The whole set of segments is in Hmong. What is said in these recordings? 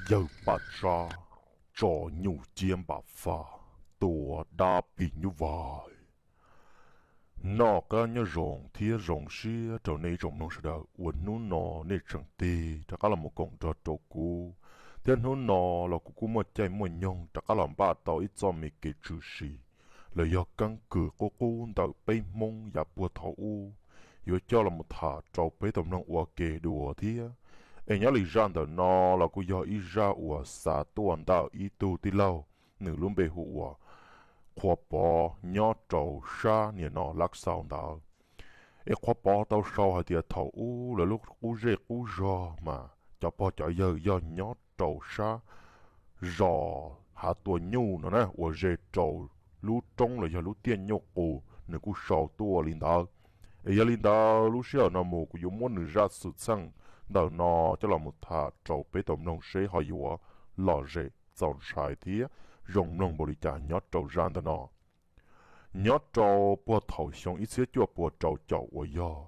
Yawg Paj Tsab tso nyuj ciab npam faj tua dab pig nyuj vais. Noj qab nyob zoo thiab zoo siab rau nej ib tsoom mloog sawv daws uas hnub no nej tseem tig rov qab los mus koom nrog rau kuv, thiab hnub no los kuv kuj muaj caij muaj nyoog rov qab los npaj tau ib txoj me kev tshwm sim los yog keeb kwm qub qub ntawm peb Hmoob yav puag thaum ub yuav coj los mus tham rau peb tau mloog ua ke dua thiab. Es nyob li zaj ntawm no los kuj yog ib zaj uas xa tuaj ntawm ib tug tij laug, nws lub npe hu ua Qhua Pov nyob rau sab niam no Lav Xaus ntawd. Es Qhua Pov tau sau hais tias thaum ub lawv lub qub zej qub zog mas cov pog cov yawg yog nyob rau sab zos Hav Tua Nyuj no na uas ze rau lub roob los yog lub tiaj nyuj qus, nws kuj sau tuaj li ntawd. Es yog li ntawd lub sij hawm no mus kuv yuav muab nws zaj xwm txheej ntawm no coj los mus tham rau peb tau mloog seb ho yuav lom zem txaus ntshai thiab zoo mloog npaum li cas nyob rau zaj ntawm no. Nyob rau puag thaum xyoo ib txhiab cuaj puas rau caum uas yog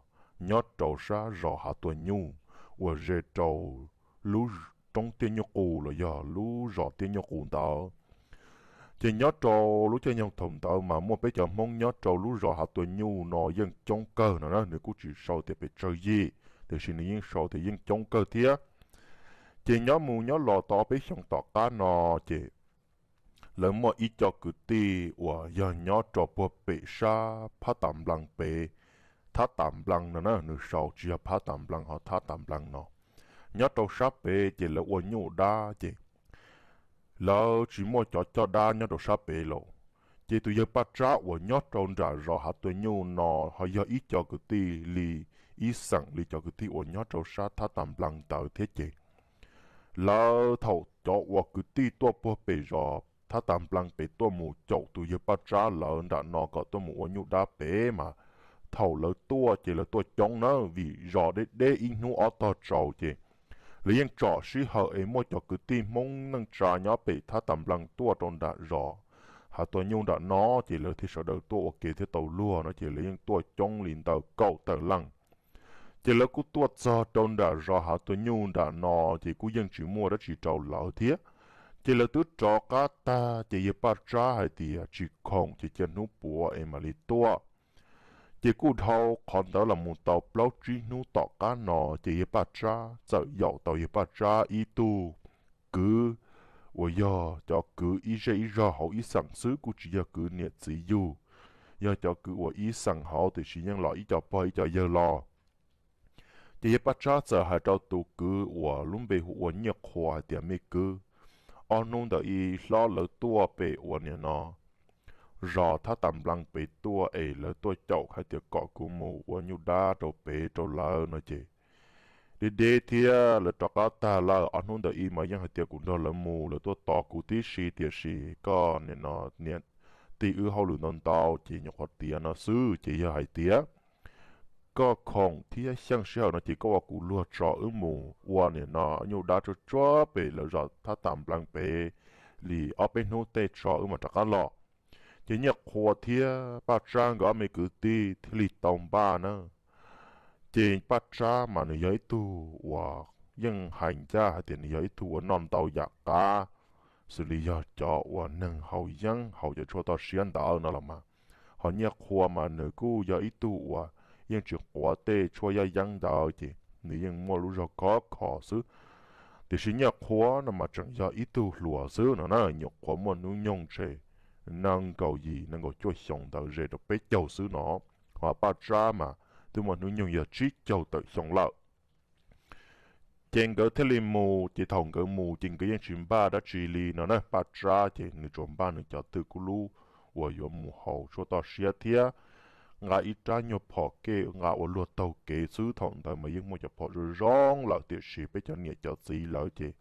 nyob rau sab zos Hav Tua Nyuj uas ze rau lub roob tiaj nyuj qus los yog lub zos tiaj nyuj qus ntawd. Ces nyob rau lub caij nyoog thaum ntawd mas muaj peb cov Hmoob nyob rau lub zos Hav Tua Nyuj no yeej coob kawg no na, nws kuj tsis sau tias pes tsawg yim, tiam sis nws yeej sau tias yeej coob kawg thiab. Ces nyob mus nyob los tau ob peb xyoos tom qab no, ces lawv muaj ib co kwv tij uas yog nyob rau puag pem sab Phab Tas Nplees pem, Thab Tas Nplees no na, nws sau tsis yog Phab Tas Nplees ho Thab Tas Nplees no, nyob rau sab pem ces lawv ua nyuj dab ces lawv tsis muaj cov coj dab nyob rau sab pem lawm. Ces tus yawg Paj Tsab uas nyob rau nram zos Hav Tua Nyuj no ho yog ib co kwv tij li ib xeem li cov kwv tij uas nyob rau sab Thab Tas Nplees ntawd thiab ces lawv thaum cov uas kwv tij tuaj puag pem zos Thab Tas Nplees pem tuaj mus caum tus yawg Paj Tsab lawv nram no kom tuaj mus ua nyuj dab pem mas thaum lawv tuaj ces lawv tuaj coob na, vim zos deb deb ib hnub ob tog tsaus ces lawv yeej tsom sij hawm es muaj cov kwv tij Hmoob neej tsa nyob pem Thab Tas Nplees tuaj rau nram zos Hav Tua Nyuj nram no ces lawv thiaj sawv daws tuaj ua ke thiab tau luag no ces lawv yeej tuaj coob li ntawm kaum tawm leej. Ces lawv kuj tuaj txog rau nram zos Hav Tua Nyuj nram no ces kuj yeej tsis muaj dab tsi rau lawv thiab. Ces lawv twb rov qab tag ces yawg Paj Tsab hais tias tsis khoom ces cia hnub puav es mam li tuaj. Ces kuj dhau qhov ntawd los mus tau plaub tsib hnub tom qab no ces yawg Paj Tsab txawm yaum tau yawg Paj Tsab ib tug kwv uas yog cov kwv ib zej ib zog hauv ib xeem xwb, kuj tsis yog kwv niam txiv yug, yog cov kwv uas ib xeem hauv tiam sis yeej los ib co pog ib co yawg los. Ces yawg Paj Tsab txawm hais rau tus kwv uas lub npe hu ua Nyiaj Qhua hais tias, me kwv, ob hnub ntawd ib hlob lawv tuaj pem uas niam no zos Thab Tas Nplees pem tuaj es lawv tuaj caum hais tias kom kuv mus ua nyuj dab rau pem rau lawv no ces deb deb thiab lawv rov qab tag lawm. Ob hnub ntawd ib mas yeej hais tias kuv nrog lawv mus, lawv tuaj tos kuv tib si, tiam sis koj niam no niam tij wb hauj lwm ntau ntau ces nyuam qhuav tiav no xwb. Ces yog hais tias koj khoom thiab xyeej sij hawm no ces koj ua kuv luag tso wb mus ua niam no nyuj dab tsuag tsuag pem lawv zos Thab Tas Nplees pem li ob peb hnub tej tso wb mam rov qab los. Ces Nyiaj Qhua thiab Paj Tsab nkawd ob me kwv tij thiaj li tau npaj na. Ces Paj Tsab mas nws yog ib tug uas yeej hais ncaj hais tias nws yog ib tug uas noj ntau yam qab, xws li yog cov uas neeg haus yeeb haus cov tshuaj toj siab ntawd no los mas, ho Nyiaj Qhua mas nws kuj yog ib tug uas yeej tsis quav tej tshuaj yaj yeeb ntawd ces nws yeej muaj lub zog khov kho xwb. Tiam sis Nyiaj Qhua no mas tseem yog ib tug hluas xwb no na, nyuam qhuav muaj hnub nyoog ntshe nees nkaum yim nees nkaum cuaj xyoos ntawd ze rau peb caug xwb no. Ho Paj Tsab mas twb muaj hnub nyoog yog tsib caug tawm xyoo lawm. Ces nkawd thiaj li mus, ces thaum nkawd mus ces nkawd yeej tsis npaj dab tsi li no na. Paj Tsab ces nws tsuas npaj nws cov twj kub lub uas yuav mus haus tshuaj toj siab thiab nqa ib rab nyuag phom kej nqa ua luag taug kev xwb. Thaum ntawd mas yeej muaj cov phom zoo zoo lawm, tiam sis peb cov niam cov txiv lawv ces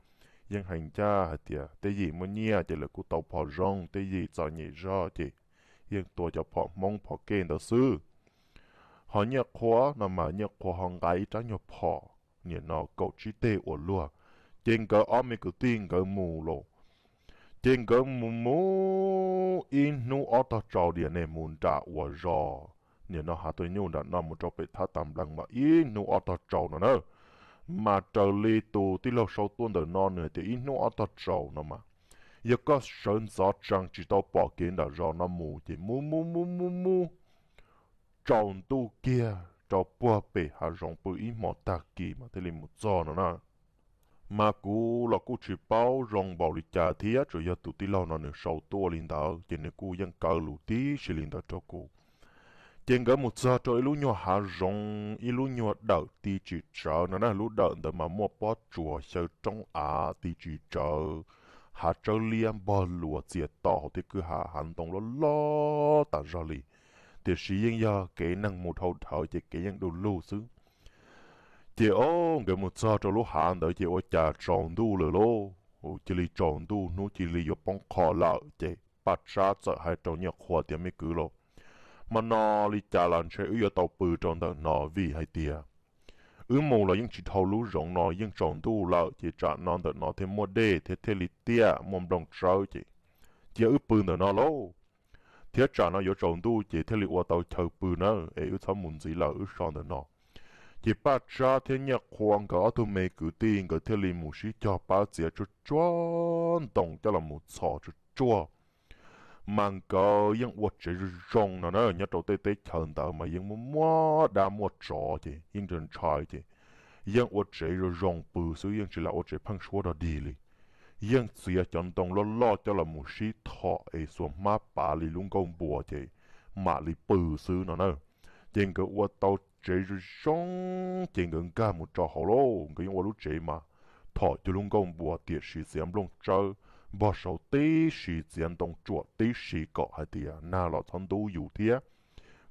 yeej hais ncaj hais tias tej yim muaj nyiaj ces lawv kuj tau phom zoo, tej yim txom nyem zog ces yeej tua cov phom Hmoob phom kej ntawd xwb. Ho Nyiaj Qhua no mas Nyiaj Qhua ho nqa ib rab nyuag phom niam no kaum tsib teg ua luag. Ces nkawd ob me kwv tij nkawd mus los, ces nkawd mus mus ib hnub ob tog tsaus diam ne mus nram uas zos niam no Hav Tua Nyuj nram no mus rau pem Thab Tas Nplees mas ib hnub ob tog tsaus no na. Mas raws li tus tij laug sau tuaj ntawm no nws hais tias ib hnub ob tog tsaus no mas, yog koj sawv ntxov tsees tsis tau pom kev nram zos no mus ces mus mus mus mus mus tsaus ntuj kiag rau puag pem hav zoov pw ib hmos tag kis mas thiaj li mus txog no na. Mas kuv los kuj tsis paub zoo npaum li cas thiab, tsuas yog tus tij laug no nws sau tuaj li ntawd ces nws kuj yeej kaw lus tib si li ntawd rau kuv. Ces nkawd mus txog rau ib lub nyuag hav zoov, ib lub nyuag dawm ti tsis tsawv no na, lub dawm ntawd mas muaj pob tsuas xyaw roob av ti tsis tsawv, hav tsawb liab npog luas txias to hauv tej kwj ha, hav ntoo loj loj tas zog li, tiam sis yeej yog kev neeg mus dhau dhawv ces kev yeej du lug xwb. Ces o, nkawd mus txog rau lub hav ntawd ces ua cas tsaus ntuj lawm lauj, cia li tsaus ntuj hnub cia li yuav poob qho lawm ces Paj Tsab txawm hais rau Nyiaj Qhua tias me kwv lauj, hmo no li cas los ntshe wb yuav tau pw rau ntawm no vim hais tias wb mus los yeej tsis dhau lub zoov no, yeej tsaus ntuj lawm ces tsam no ntawm no thiaj muaj dej thiab thiaj li tiaj muaj nplooj tsawb ces cia wb pw ntawm no lauj. Thiab tsam no yuav tsaus ntuj ces thiaj li ua tau chaw pw na, es wb txhob mus ntxiv lawm wb so ntawm no. Ces Paj Tsab thiab Nyiaj Qhua nkawd ob tug me kwv tij nkawd thiaj li mus sib cog pab txiav tsuag tsuag ntoo coj los mus txhos tsuag tsuag. Mas nkawd yeej ua tsev zoo zoo no na, nyob rau tej teb chaws ntawd mas yeej muaj muaj dab muaj tsov ces yeej ntshai ces yeej ua tsev zoo zoo pw xwb, yeej tsis lam ua tsev pheeb suab dog dig li. Yeej txiav cov ntoo loj loj coj los mus sib thom es xuas hmab pav li lub nkuaj npua ces mam li pw xwb no na. Ces nkawd ua tau tsev zoo zoo ces nkawd nkag mus rau hauv lauj, nkawd yeej ua lub tsev mas thom cuag lub nkuaj npua tiam sis txiav nplooj tsawb npog saud tib si, txiav ntoo tsuam tib si kom hais tias nag los txhob ntub yus thiab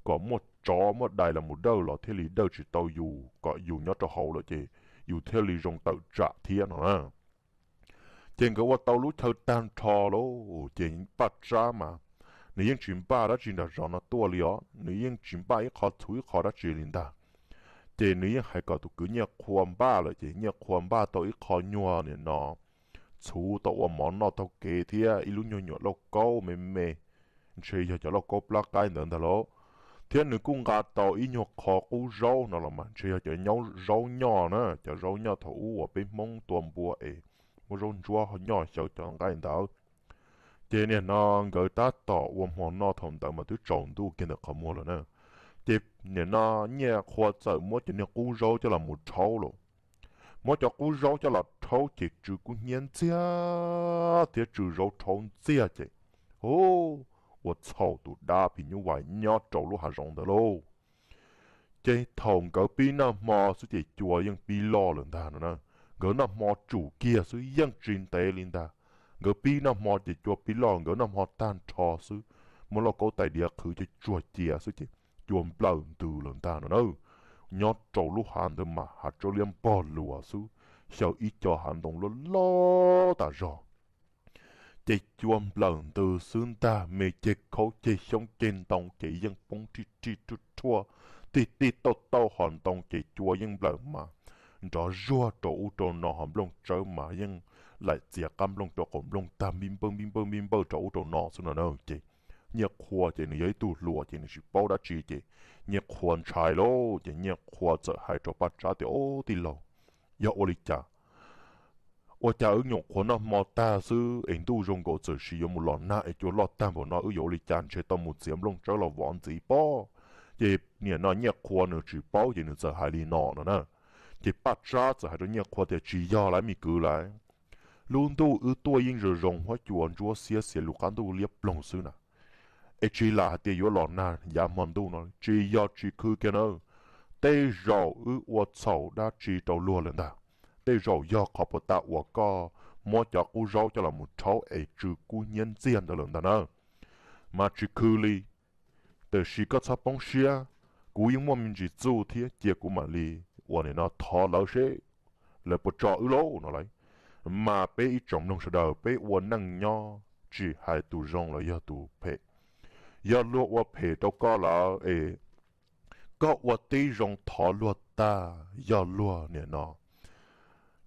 kom muaj tsov muaj dais los mus dawj los thiaj li dawj tsis tau yus, kom yus nyob rau hauv lawm ces yus thiaj li zoo tawm tsam thiab no na. Ces nkawd ua tau lub chaw tag nrho lauj ces Paj Tsab mas nws yeej tsis npaj dab tsi nram zos no tuaj li os, nws yeej tsis npaj ib qho txhuv ib qho dab tsi li ntag. Ces nws yeej hais kom tus kwv Nyiaj Qhua npaj lawm ces Nyiaj Qhua npaj tau ib qho nyuag nim no txhuv tau ua mov noj taug kev thiab ib lub nyuag nyuam lauj kaub me me, ntshe yog cov lauj kaub plab qaib ntawd ntag lauj. Thiab nws kuj nqa tau ib nyuag qho qub zaub no los mas ntshe yog cov zaub nyoj na, cov zaub nyoj thaum ub uas peb Hmoob tua npua es muab zaub ntsuab nyoj xyaw cov nqaij ntawd. Ces nim no nkawd tab tom ua hmo noj thaum ntawd mas twb tsaus ntuj kiag ntawm qhov muag lawm na. Ces nim no Nyiaj Qhua txawm muab cov niag qub zaub coj los mus rhaub lauj. Muab cov qub zaub coj los rhaub ces tsw kub hnyiab ntxiag thiab tsw zaub rhaub ntxiag ces, hu, ua txhaum tus dab phim nyuj vais nyob rau lub hav zoov ntawd lauj. Ces thaum nkawd pib noj hmo xwb ces cua yeej pib loj lawm ntag no na. Nkawd noj hmo tsum kiag xwb yeej tsis ntev li ntag. Nkawd pib noj hmo ces cua pib loj, nkawd noj hmo tag nrho xwb, muab lauj kaub tais diav qhwv cov tsuag cia xwb ces cua nplawm ntws lawm ntag no na. Nyob rau lub hav ntawd mas hav tsawb liab npog luas xwb, xyaw ib co hav ntoo loj loj tas zog. Ces cua nplawm ntws xwb ntag, me ceg khaub ceg xyoob ceg ntoo ces yeej poob rij rij ruaj ruaj, tij tij tauj tauj hos ntoo ces cua yeej nplawm mas nrov zuag rau ub rau no, hos nplooj tsawb mas yeej laim txiav qab nplooj rau qaum nplooj tag, npib npawj npib npawj npib npawj rau ub rau no xwb no na. Ces Nyiaj Qhua ces nws yog ib tug hluas ces nws tsis paub dab tsi ces Nyiaj Qhua ntshai lauj, ces Nyiaj Qhua txawm hais rau Paj Tsab tias, Ob tij laug, yog ua li cas? Ua cas wb nyuam qhuav noj hmo tag xwb es ntuj zoo nkaus txawm sis yuav mus los nag es cua loj tag npaum no, wb yuav ua li cas? Ntshe tau mus txiav nplooj tsawb los vov ntxiv pob. Ces nim no Nyiaj Qhua nws tsis paub ces nws txawm hais li no no na. Ces Paj Tsab txawm hais rau Nyiaj Qhua tias, Tsis yog lauj me kwv lauj, lub ntuj wb tuaj yeej zoo zoo, huab cua ntsuab xiab xiav lus qab ntuj liab ploog xwb na, es tsis lam hais tias yuav los nag yav hmo ntuj no, tsis yog tsis khw kiag na. Tej zaum wb ua txhaum dab tsi rau luag lawm ntag. Tej zaum yog qhov puas tas uas koj muab cov qub zaub coj los mus rhaub es tsw kub hnyiab ntxiag ntawd lawm ntag na. Mas tsis khw li, tiam sis koj txhob poob siab, kuv yeej muaj me ntsis txuj thiab, cia kuv mam li ua nim no thov lawv seb lawv puas tso wb lauj no lauj. Mas peb ib tsoom mloog sawv daws, peb ua neej nyob tsis hais tus zoo los yog tus phem, yog luag ua phem rau koj lawm es koj ua tib zoo thov luag tag, yog luag nim no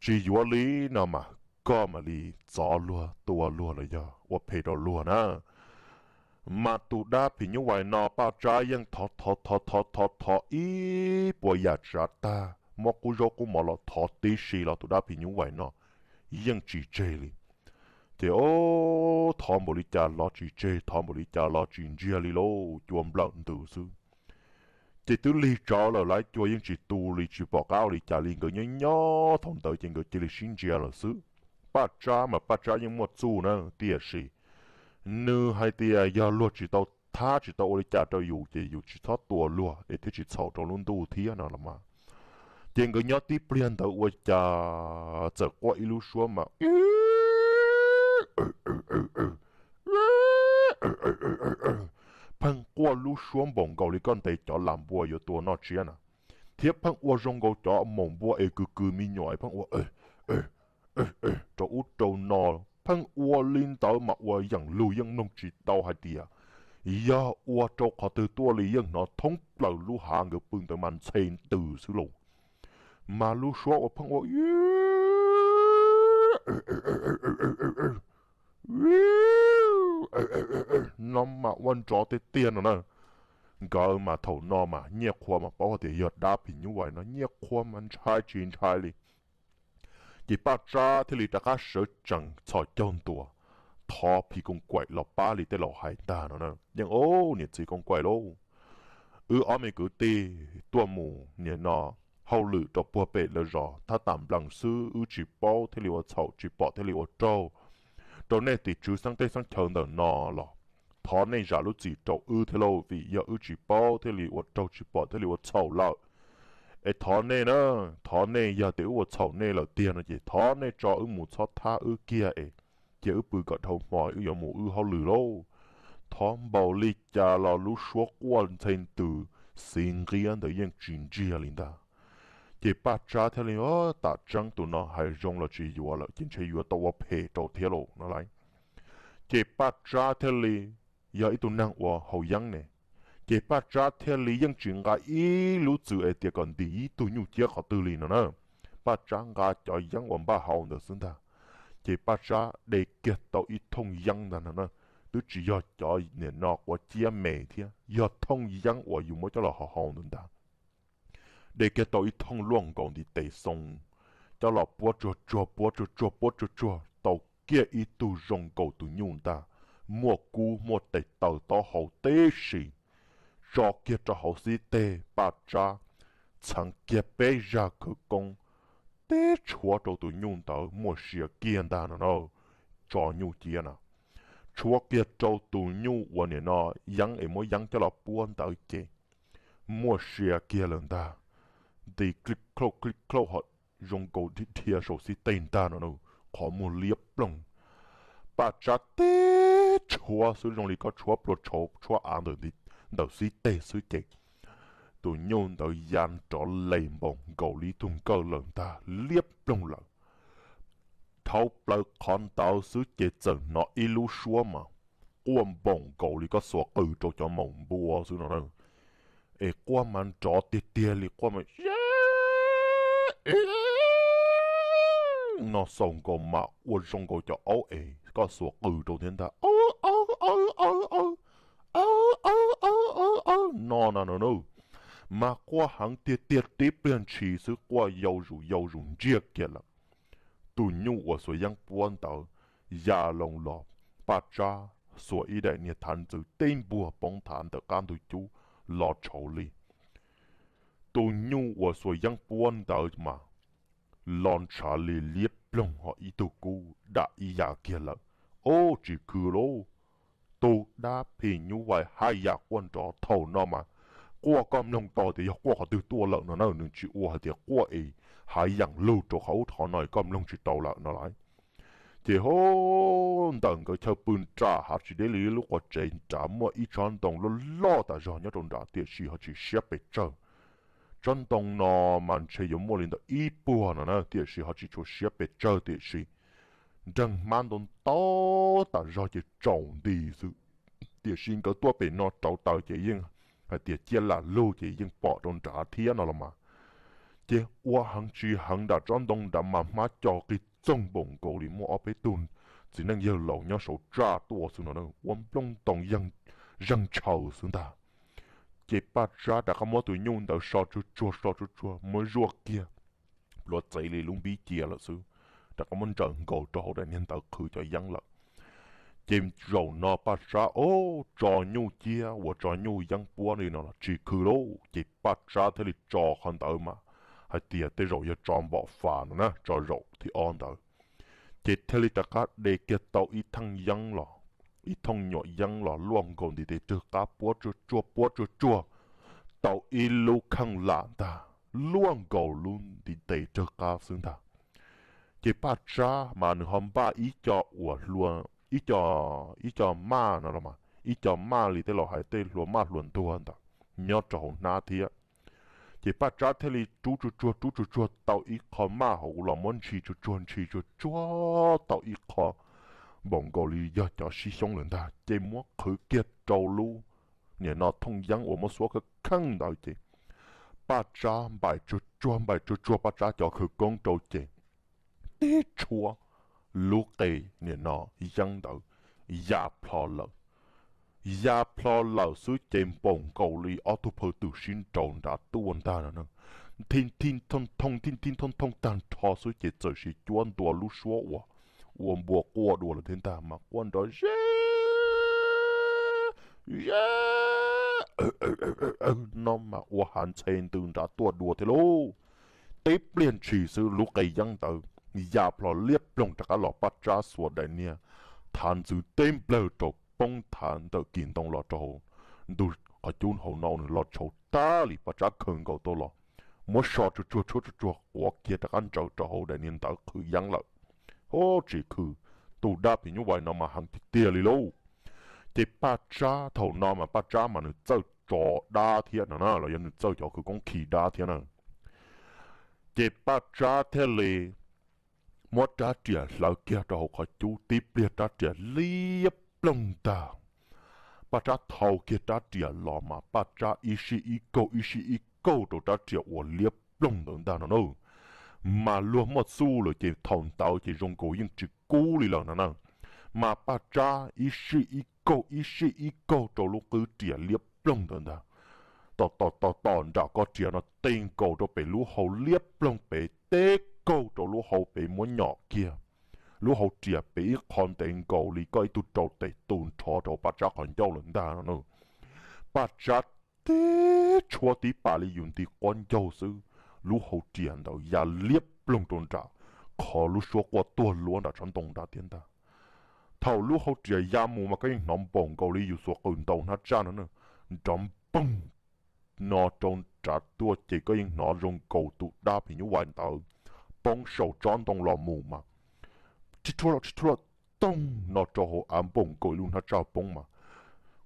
tsis yuav li no mas koj mam li txov luag, tua luag los yog ua phem rau luag na. Mas tus dab phim nyuj vais no Paj Tsab yeej thov thov thov thov thov thov ib puas yam tsav tag, muab qub zaub qub mov los thov tib si los tus dab phim nyuj vais no yeej tsis tseg li. Ces ob, thov npaum li cas los tsis tseg, thov npaum li cas los tsis ntsiag li lauj, cua nplawm ntws xwb. Ces twb lig tsawv lawm, lawv cua yeej tsis tu li, tsis pom qab ua li cas li, nkawd nyob nyob thaum ntawd ces nkawd cia li sib ntsia lawm xwb. Paj Tsab mas Paj Tsab yeej muaj txuj na, tiam sis nws hais tias yog luag tsis tau thab tsis tau ua li cas rau yus ces yus tsis txhob tua luag es thiaj tsis txhaum rau lub ntuj thiab no los mas. Ces nkawd nyob tib pliag ntawd ua cas txawm quaj ib lub suab mas pheej quaj lub suab npaum nkaus li koj ntes cov lam npua yuav tua noj tsiab na, thiab pheej ua zoo nkaus cov maum npua es kws kws me nyuam pheej ua rau ub rau no, pheej ua li ntawd mas ua yeej lug yeej mloog tsis tau hais tias yog ua rau qhov twg tuaj li, yeej hnov thoob plaws lub hav nkawd pw ntawd mas ntxhe ntws xwb lauj. Mas lub suab ua pheej ua no mas ua nrov tiag tiag no na. Nkawd mas thaum no mas Nyiaj Qhua mas paub tias yog dab phim nyuj vais no, Nyiaj Qhua mas ntshai tsis ntshai li. Ces Paj Tsab thiaj li rov qab sawv tsees txhos caug ntua, thov phim Kooj Kuaim los pab li tej laus hais ntag no na. Yeej, o, niam txiv Kooj Kuaim lauj, wb ob me kwv tij tuaj mus nim no hauj lwm rau puag pem lawv zos thab tam nplees xwb, wb tsis paub thiaj li ua txhaum, tsis pom thiaj li ua raug rau nej tim tswv xeeb teb xeeb chaw ntawm no los thov nej zam lub txim rau wb thiab lauj, vim yog wb tsis paub thiaj li ua raug, tsis pom thiaj li ua txhaum lawm. Es thov nej na, thov nej, yog tias wb ua txhaum nej lawm tiag no ces thov nej tso wb mus, txhob thab wb kiag es cia wb pw kom dhau hmo wb yuav mus wb hauj lwm lauj. Thov npaum li cas los lub suab quaj ntxhe ntws xiv nqiab ntawd yeej tsis ntsiag li ntag. Ces Paj Tsab thiaj li, tam tseeb tus no hais zoo los tsis yuav lawm ces ntshe yuav tau ua phem rau thiab lauj no lauj. Ces Paj Tsab thiaj li yog ib tug neeg uas haus yeeb ne, ces Paj Tsab thiaj li yeej tsis nqa ib lub txwm es tias kom ntim ib tug nyuj ciab qhov twg li no na. Paj Tsab nqa cov yeeb uas npaj haus ntawd xwb ntag. Ces Paj Tsab de kiag tau ib thooj yeeb ntag no na, twb tsis yog cov nim no quav ciab me thiab, yog thooj yeeb uas yus muab coj los haus haus ntawd ntag. De kiag tau ib thooj luaj nkaus ntiv tes xoo, coj los puab tsuag tsuag, puab tsuag tsuag, puab tsuag tsuag, tau kiag ib tug zoo nkaus tus nyuj ntag, muaj kub muaj tes taw taub hau tib si, tso kiag rau hauv xib teg. Paj Tsab txheev kiag peb zaj khawv koob, teb tshuav rau tus nyuj ntawd muaj sia kiag ntag no na, tso nyuj ciab na, tshuav kiag rau tus nyuj uas nim no yeeb es muab yeeb coj los puab ntawd ces muaj sia kiag lawm ntag. Nti kli khlauj kli khlauj ho zoo nkaus dhia saum xib teg ntag no, qhov muag liab ploog. Paj Tsab teb tshuav xwb zoo li koj tshuab plua tshauv tshuab av ntawm xib teg xwb ces tus nyuj ntawd ya nrov les npaum nkaus li ib tug nkawj lawm ntag, liab ploog lawm. Dhau plaws qhov ntawd xwb ces txawm hnov ib lub suab mas quaj npaum nkaus li koj xuas qws rau cov maum npua xwb no na. Es quaj mas nrov tiag tiag li, quaj mas no xaus nkaus mas ua zoo nkaus cov aub es koj xuas qws rau thiab ntag, no na no na. Mas quaj heev tiag tiag, tib pliag ntshis xwb quaj yau zus yau zus ntsiag kiag lawm. Tus nyuj uas xuas yeeb puab ntawd ya loo los, Paj Tsab xuas ib daim niag thav ntxwv teb npuag poob nthav ntawm qab ntug cub los tshauv li. Tus nyuj uas xuas yeeb puab ntawd mas los ntshav li liab ploog ho ib tug kub dam ib yam kiag lawm. Ob, tsis khw lauj, tus dab phim nyuj vais haj yam quaj nrov thaum no mas quaj koj mloog tau tias yog quaj qhov twg tuaj lawm no na, nws tsis ua hais tias quaj es hav yam lug rau qhov ub qhov no koj mloog tsis tau lawm no lauj. Ces ho ntawm nkawd chaw pw nram hav tsis deb li lub qhov tsev nrad muaj ib tsob ntoo loj loj tas zog nyob rau nrad tiam sis ho tsis siab pes tsawg. Tsob ntoo no mas ntshe yuav muaj li ntawm ib puag no na tiam sis ho tsis tshua siab pes tsawg tiam sis nreeg hmab ntau ntau tas zog ces tsaus nti xwb. Tiam sis nkawd tuaj pem no rauv taws ces yeej hais tias ciaj lam lug ces yeej pom rau nrad thiab no los mas. Ces ua heev tsis heev nram tsob ntoo nrad mas hmab co qig txoog npaum nkaus li muaj ob peb tug txiv neej yawg laus nyob saud tsaj tuaj xwb no, ua nplooj ntoos zeeg ntshaws xwb ntag. Ces Paj Tsab rov qab muab tus nyuj ntawd so tsuag tsuag so tsuag tsuag muab zuaj kiag, plhuav txev li lub npib cia lawm xwb, rov qab muab ntsaws nkaus rau hauv daim niag ntawv qhwv cov yeeb lawm. Ces zaum no Paj Tsab ob tso nyuj ciab uas tso nyuj yeeb puab li no los tsis khw lauj, ces Paj Tsab thiaj li tso qhov ntawd mas hais tias tej zaum yog tso npom fas no na, tso zaum thib ob ntawd. Ces thiaj li rov qab de kiag tau ib thooj yeeb los, ib thooj nyuam yeeb los luaj nkaus ntiv tes rwg qab puab tsuag tsuag puab tsuag tsuag tau ib lub kheej lam ntag, luaj nkaus lub ntiv tes rwg qab xwb ntag. Ces Paj Tsab mas nws ho npaj ib co uas hlua, ib co, ib co maj no los mas ib co maj li tej laus hais tej hlua maj hlua ntuag ntawd nyob rau hauv hnab thiab. Ces Paj Tsab thiaj li rub tsuag tsuag rub tsuag tsuag tau ib qho maj hauv los muab ntshis tsuag tsuag ntshis tsuag tsuag tau ib qho npaum nkaus li yog cov sib xyoob lawm ntag, ces muab qhwv kiag rau lub niam no thooj yeeb uas muab xuab kheej kheej ntawd ces Paj Tsab npaim tsuag tsuag npaim tsuag tsuag Paj Tsab cov khawv koob rau ces tib tshuab lub qe niam no yeeb ntawd ya plho lawm. Ya plho lawm xwb ces npaum nkaus li ob tug phaw twm sib nraus nrad tuaj ntag no. Thij thij thooj thooj thij thij thooj thooj tag nrho xwb ces txawm sis cuab ntua lub suab uas ua npua quaj dua lawm thiab ntag mas quaj nrov ze ze no mas ua hav ntxhe ntws nrad tuaj dua thiab lauj. Tib pliag ntshis xwb lub qe yeeb ntawd ya plho liab ploog rov qab los Paj Tsab xuas daim niag thav ntxwv teb nplawg rau poob thav ntawm kis ntoo los rau ntug qhov cub hauv no nws los tshauv tag li Paj Tsab khaws nkaus tuaj los muab so tsuag tsuag tshuab tsuag tsuag quav kiag rov qab ntsaws rau hauv daim niag ntawv qhwv yeeb lawm. Hub, tsis khw, tus dab phim nyuj vais no mas heev tiag tiag li lauj. Ces Paj Tsab thaum no mas Paj Tsab mas nws txawj tso dab thiab no na los yog nws txawj cov khawv koob khi dab thiab na. Ces Paj Tsab thiaj li muab rab riam hlawv kiag rau hauv qhov cub, tib pliag rab riam liab ploog ntag. Paj Tsab thau kiag rab riam los mas Paj Tsab ib sij ib kaug ib sij ib kaug rau rab riam uas liab ploog ntawd ntag no na. Mas luag muaj txuj lawm ces thaum ntawd ces zoo nkaus yeej tsis kub li lawm no na. Mas Paj Tsab ib sij ib kaug ib sij ib kaug rau lub qwb riam liab ploog ntawd ntag. Tom tom tom tom nram ko riam no teg nkaus rau pem lub hau liab ploog pem, teb kaug rau lub hau pem muab nyom kiag. Lub hau riam pem ib qho ntev nkaus li koj ib tug rau tes tu nrho rau Paj Tsab qhov ncauj lawm ntag no na. Paj Tsab tib tshuab tib pam li yus nti quab ncaug xwb, lub hau riam ntawd ya liab ploog rau nram qhov lub suab quaj tuag luab nram tsob ntoo nrad thiab ntag. Thaum lub hau riam ya mus mas koj yeej hnov npaum nkaus li yus xuas qws ntaus hnab tsaj no na, nrov npoog no rau nrad tuaj ces koj yeej hnov zoo nkaus tus dab phim nyuj vais ntawd poob saum tsob ntoo los mus mas tsis rhuaj los tsis rhuaj los toog no rau hauv av npaum nkaus ib lub hnab tsaj poob mas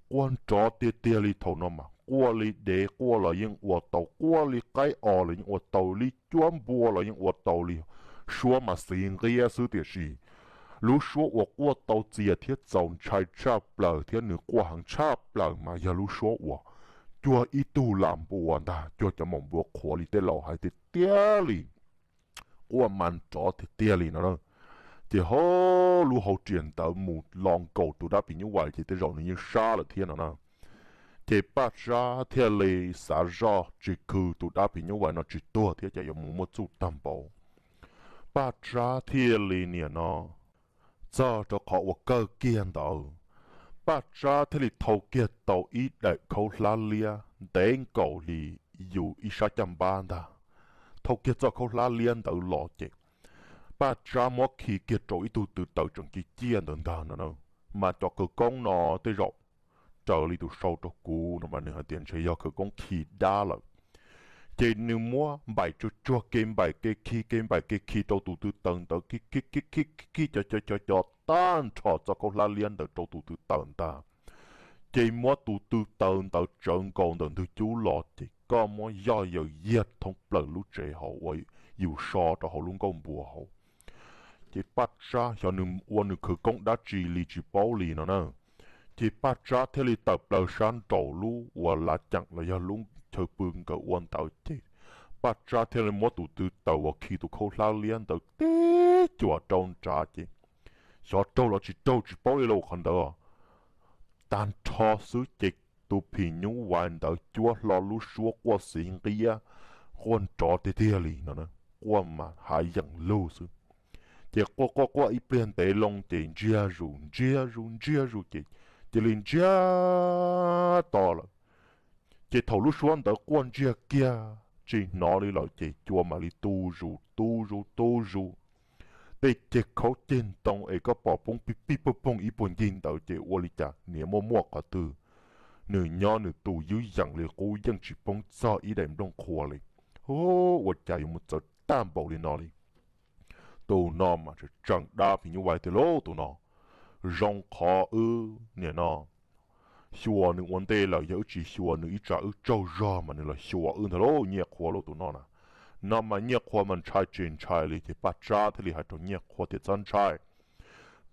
quaj nrov tiag tiag li thaum no mas quaj li dev quaj los yeej ua tau, quaj li qaib os los yeej ua tau, li cuab npua los yeej ua tau li. Suab mas xiv nqiab xwb tiam sis lub suab uas quaj tau txias thiab txaus ntshai tshaj plaws thiab nws quaj heev tshaj plaws mas yog lub suab uas cuag ib tug lam npua ntag, cuag cov maum npua qhuav li tej laus hais tiag tiag li. Quaj mas nrov tiag tiag li no na. Ces ho lub hau riam ntawd mus lo nkaus tus dab phim nyuj vais ces tej zaum nws yeej sab lawm thiab no na. Ces Paj Tsab thiaj li xav zoj tsis khw tus dab phim nyuj vais no tsis tuag thiab ces yuav mus muaj txuj tag npaum. Paj Tsab thiaj li niam no txog rau qhov uas kawg kiag ntawd, Paj Tsab thiaj li thau kiag tau ib daim khaub hlab liab ntev nkaus li yus ib sab caj npab ntag. Thau kiag txoj khaub hlab liab ntawd los ces Paj Tsab muab khi kiag rau ib tug tw taws tseem ciaj ciaj ntawd ntag no na. Mas cov khawv koob no tej zaum raws li tus sau rau kuv no mas nws hais tias ntshe yog khawv koob khi dab lawm. Ces nws muab npaim tsuag tsuag kev npaim kev khi kev npaim kev khi rau tus tw taws ntawd khi khi khi khi khi cov cov cov cov tag nrho txoj khaub hlab liab ntawd rau tus tw taws ntag. Ces muab tus tw taws ntawd tsawv nkaus ntawm ntug cub los ces koj muab yoj yaws yiag thoob plaws lub tsev hauv uas yus so rau hauv lub nkuaj npua hauv. Ces Paj Tsab xyov nws ua nws khawv koob dab tsi li tsis paub li no na. Ces Paj Tsab thiaj li tawm plaws sab nraum lub uas lav ceem los yog lub chaw pw nkawd ua ntawd ces Paj Tsab thiaj li muab tus tw taws uas khi tus khaub hlab liab ntawd tib cuam rau nrad ces xyov raug los tsis raug tsis paub li lauj qhov ntawd. Tag nrho xwb ces tus phim nyuj vais ntawd cuab hlo lub suab quaj xiv nqiab, quaj nrov tiag tiag li no, quaj mas hav yeem lug xwb. Ces quaj quaj quaj ib pliag ntev loo ces ntsiag zus ntsiag zus ntsiag zus ces cia li ntsiag to lawm. Ces thaum lub suab ntawd quaj ntsiag kiag tsis hnov li lawm ces cua mam li tu zus tu zus tu zus. Tej ceg khaub ceg ntoo es koj pom poob pig pig poog poog ib puag ncig ntawd ces ua li cas niam muaj muaj qhov twg, nws nyob nws tus ywb yeem li qub yeej tsis poob txog ib daim nplooj qhuav li. Hu, ua cas yuav mus txawv tag npaum li no li. Tus no mas tseem dab phim nyuj vais tiag lauj tus no. Zoo qhov wb niam no xyuas nws ua ntej lawm, yog wb tsis xyuas nws ib tsam wb tsaug zog mas nws los xyuas wb ntag lauj, nyiaj qhua lauj tus no na. No mas nyiaj qhua mas ntshai tsis ntshai li ces Paj Tsab thiaj li hais rau nyiaj qhua tias txhob ntshai.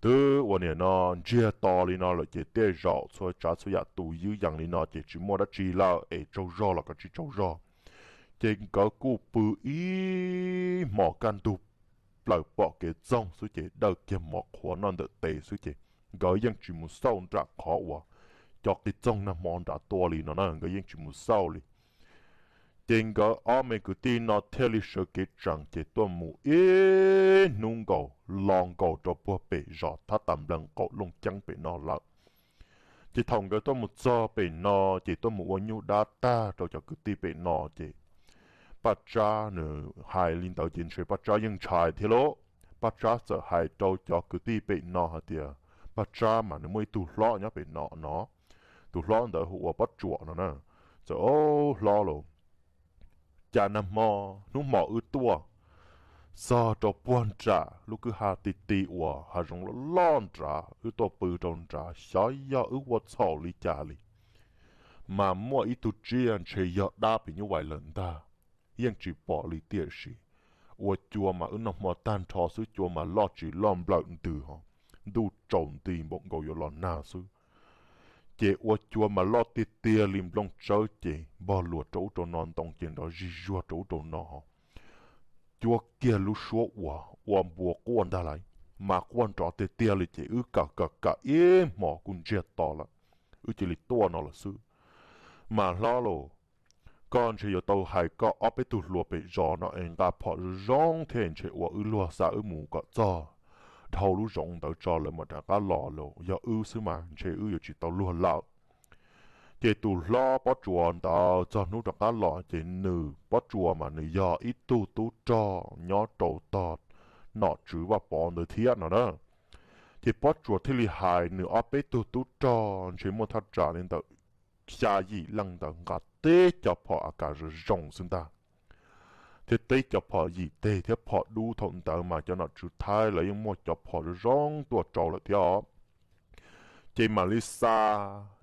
Twb ua niam no ntsiag to li no lawm ces tej zaum txhua tsav txhua yam tus ywb yees li no ces tsis muaj dab tsi lawm es tsaug zog los koj tsis tsaug zog. Ces nkawd kuj pw ib hmos kaj ntug plaws pom kev txoog xwb ces dawj kiag mov qhuav noj ntawm tes xwb ces nkawd yeej tsis mus xauj nram qhov uas cov qis txoog nag hmo nram tua li no na, nkawd yeej tsis mus xauj li. Ces nkawd ob me kwv tij no thiaj li sawv kev tsees ces tuaj mus ib hnub nkaus los nkaus rau puag pem zos thab tas nplees qaum looj ceeb pem no lawm. Ces thaum nkawd tuaj mus txog pem no ces tuaj mus ua nyuj dab tag rau cov kwv tij pem no ces Paj Tsab nws hais li ntawd ces ntshe Paj Tsab yeej ntshai thiab lauj. Paj Tsab txawm hais rau cov kwv tij pem no hais tias, Paj Tsab mas nws muaj ib tug hlob nyob pem no no, tus hlob ntawd hu ua Pob Tsuas no na. Txawm, Au hlob lauj, cas nag hmo hnub hmo wb tuaj txog rau puag nram lub kwj ha ti ti uas hav zoov loj loj nrad, wb tuaj pw rau nrad xyov yog wb ua txhaum li cas li, mas muaj ib tug tsiaj ntshe yog dab phim nyuj vais lawm ntag, yeej tsis pom li tiam sis ua cua mas wb noj hmo tag nrho xwb cua mas loj tsis loj nplawm ntws ho, ntuj tsaus nti npaum nkaus yuav los nag xwb. Ces ua cua mas loj tiag tiag li nplooj tsawb ces npog luas rau ub rau no, ntoo ces nrov zig zuag rau ub rau no. Cuab kiag lub suab uas ua npua quaj ntag lauj, mas quaj nrov tiag tiag li ces wb kawm kawm kawm ib hmos kuj ntsiag to lawm, wb cia li tuaj no lawm xwb. Mas hlob lauj, koj ntshe yuav tau hais koj ob peb tug hluas pem zos no es nqa phom zoo zoo thiab ntshe ua wb luag xa wb mus kom txog dhau lub zoov ntawd tso lawv mam rov qab los los yog wb xwb mas ntshe wb yuav tsis tau luag lawm. Ces tus hlob Pob Tsuas ntawd txog hnub rov qab los ces nws Pob Tsuas mas nws yog ib tug tub rog nyob rau tog nom tswv Vaj Pov ntawd thiab no na. Ces Pob Tsuas thiaj li hais nws ob peb tug tub rog ntshe muaj thaj tsam li ntawm xya yim leej ntawd nqa teb cov phom A Kas zoo zoo xwb ntag, thiab teb cov phom yim teg thiab phom dub. Thaum ntawd mas cov nom tswv Thaib lawv yeej muaj cov phom zoo zoo tuaj rau lawm thiab os. Ces mam li xa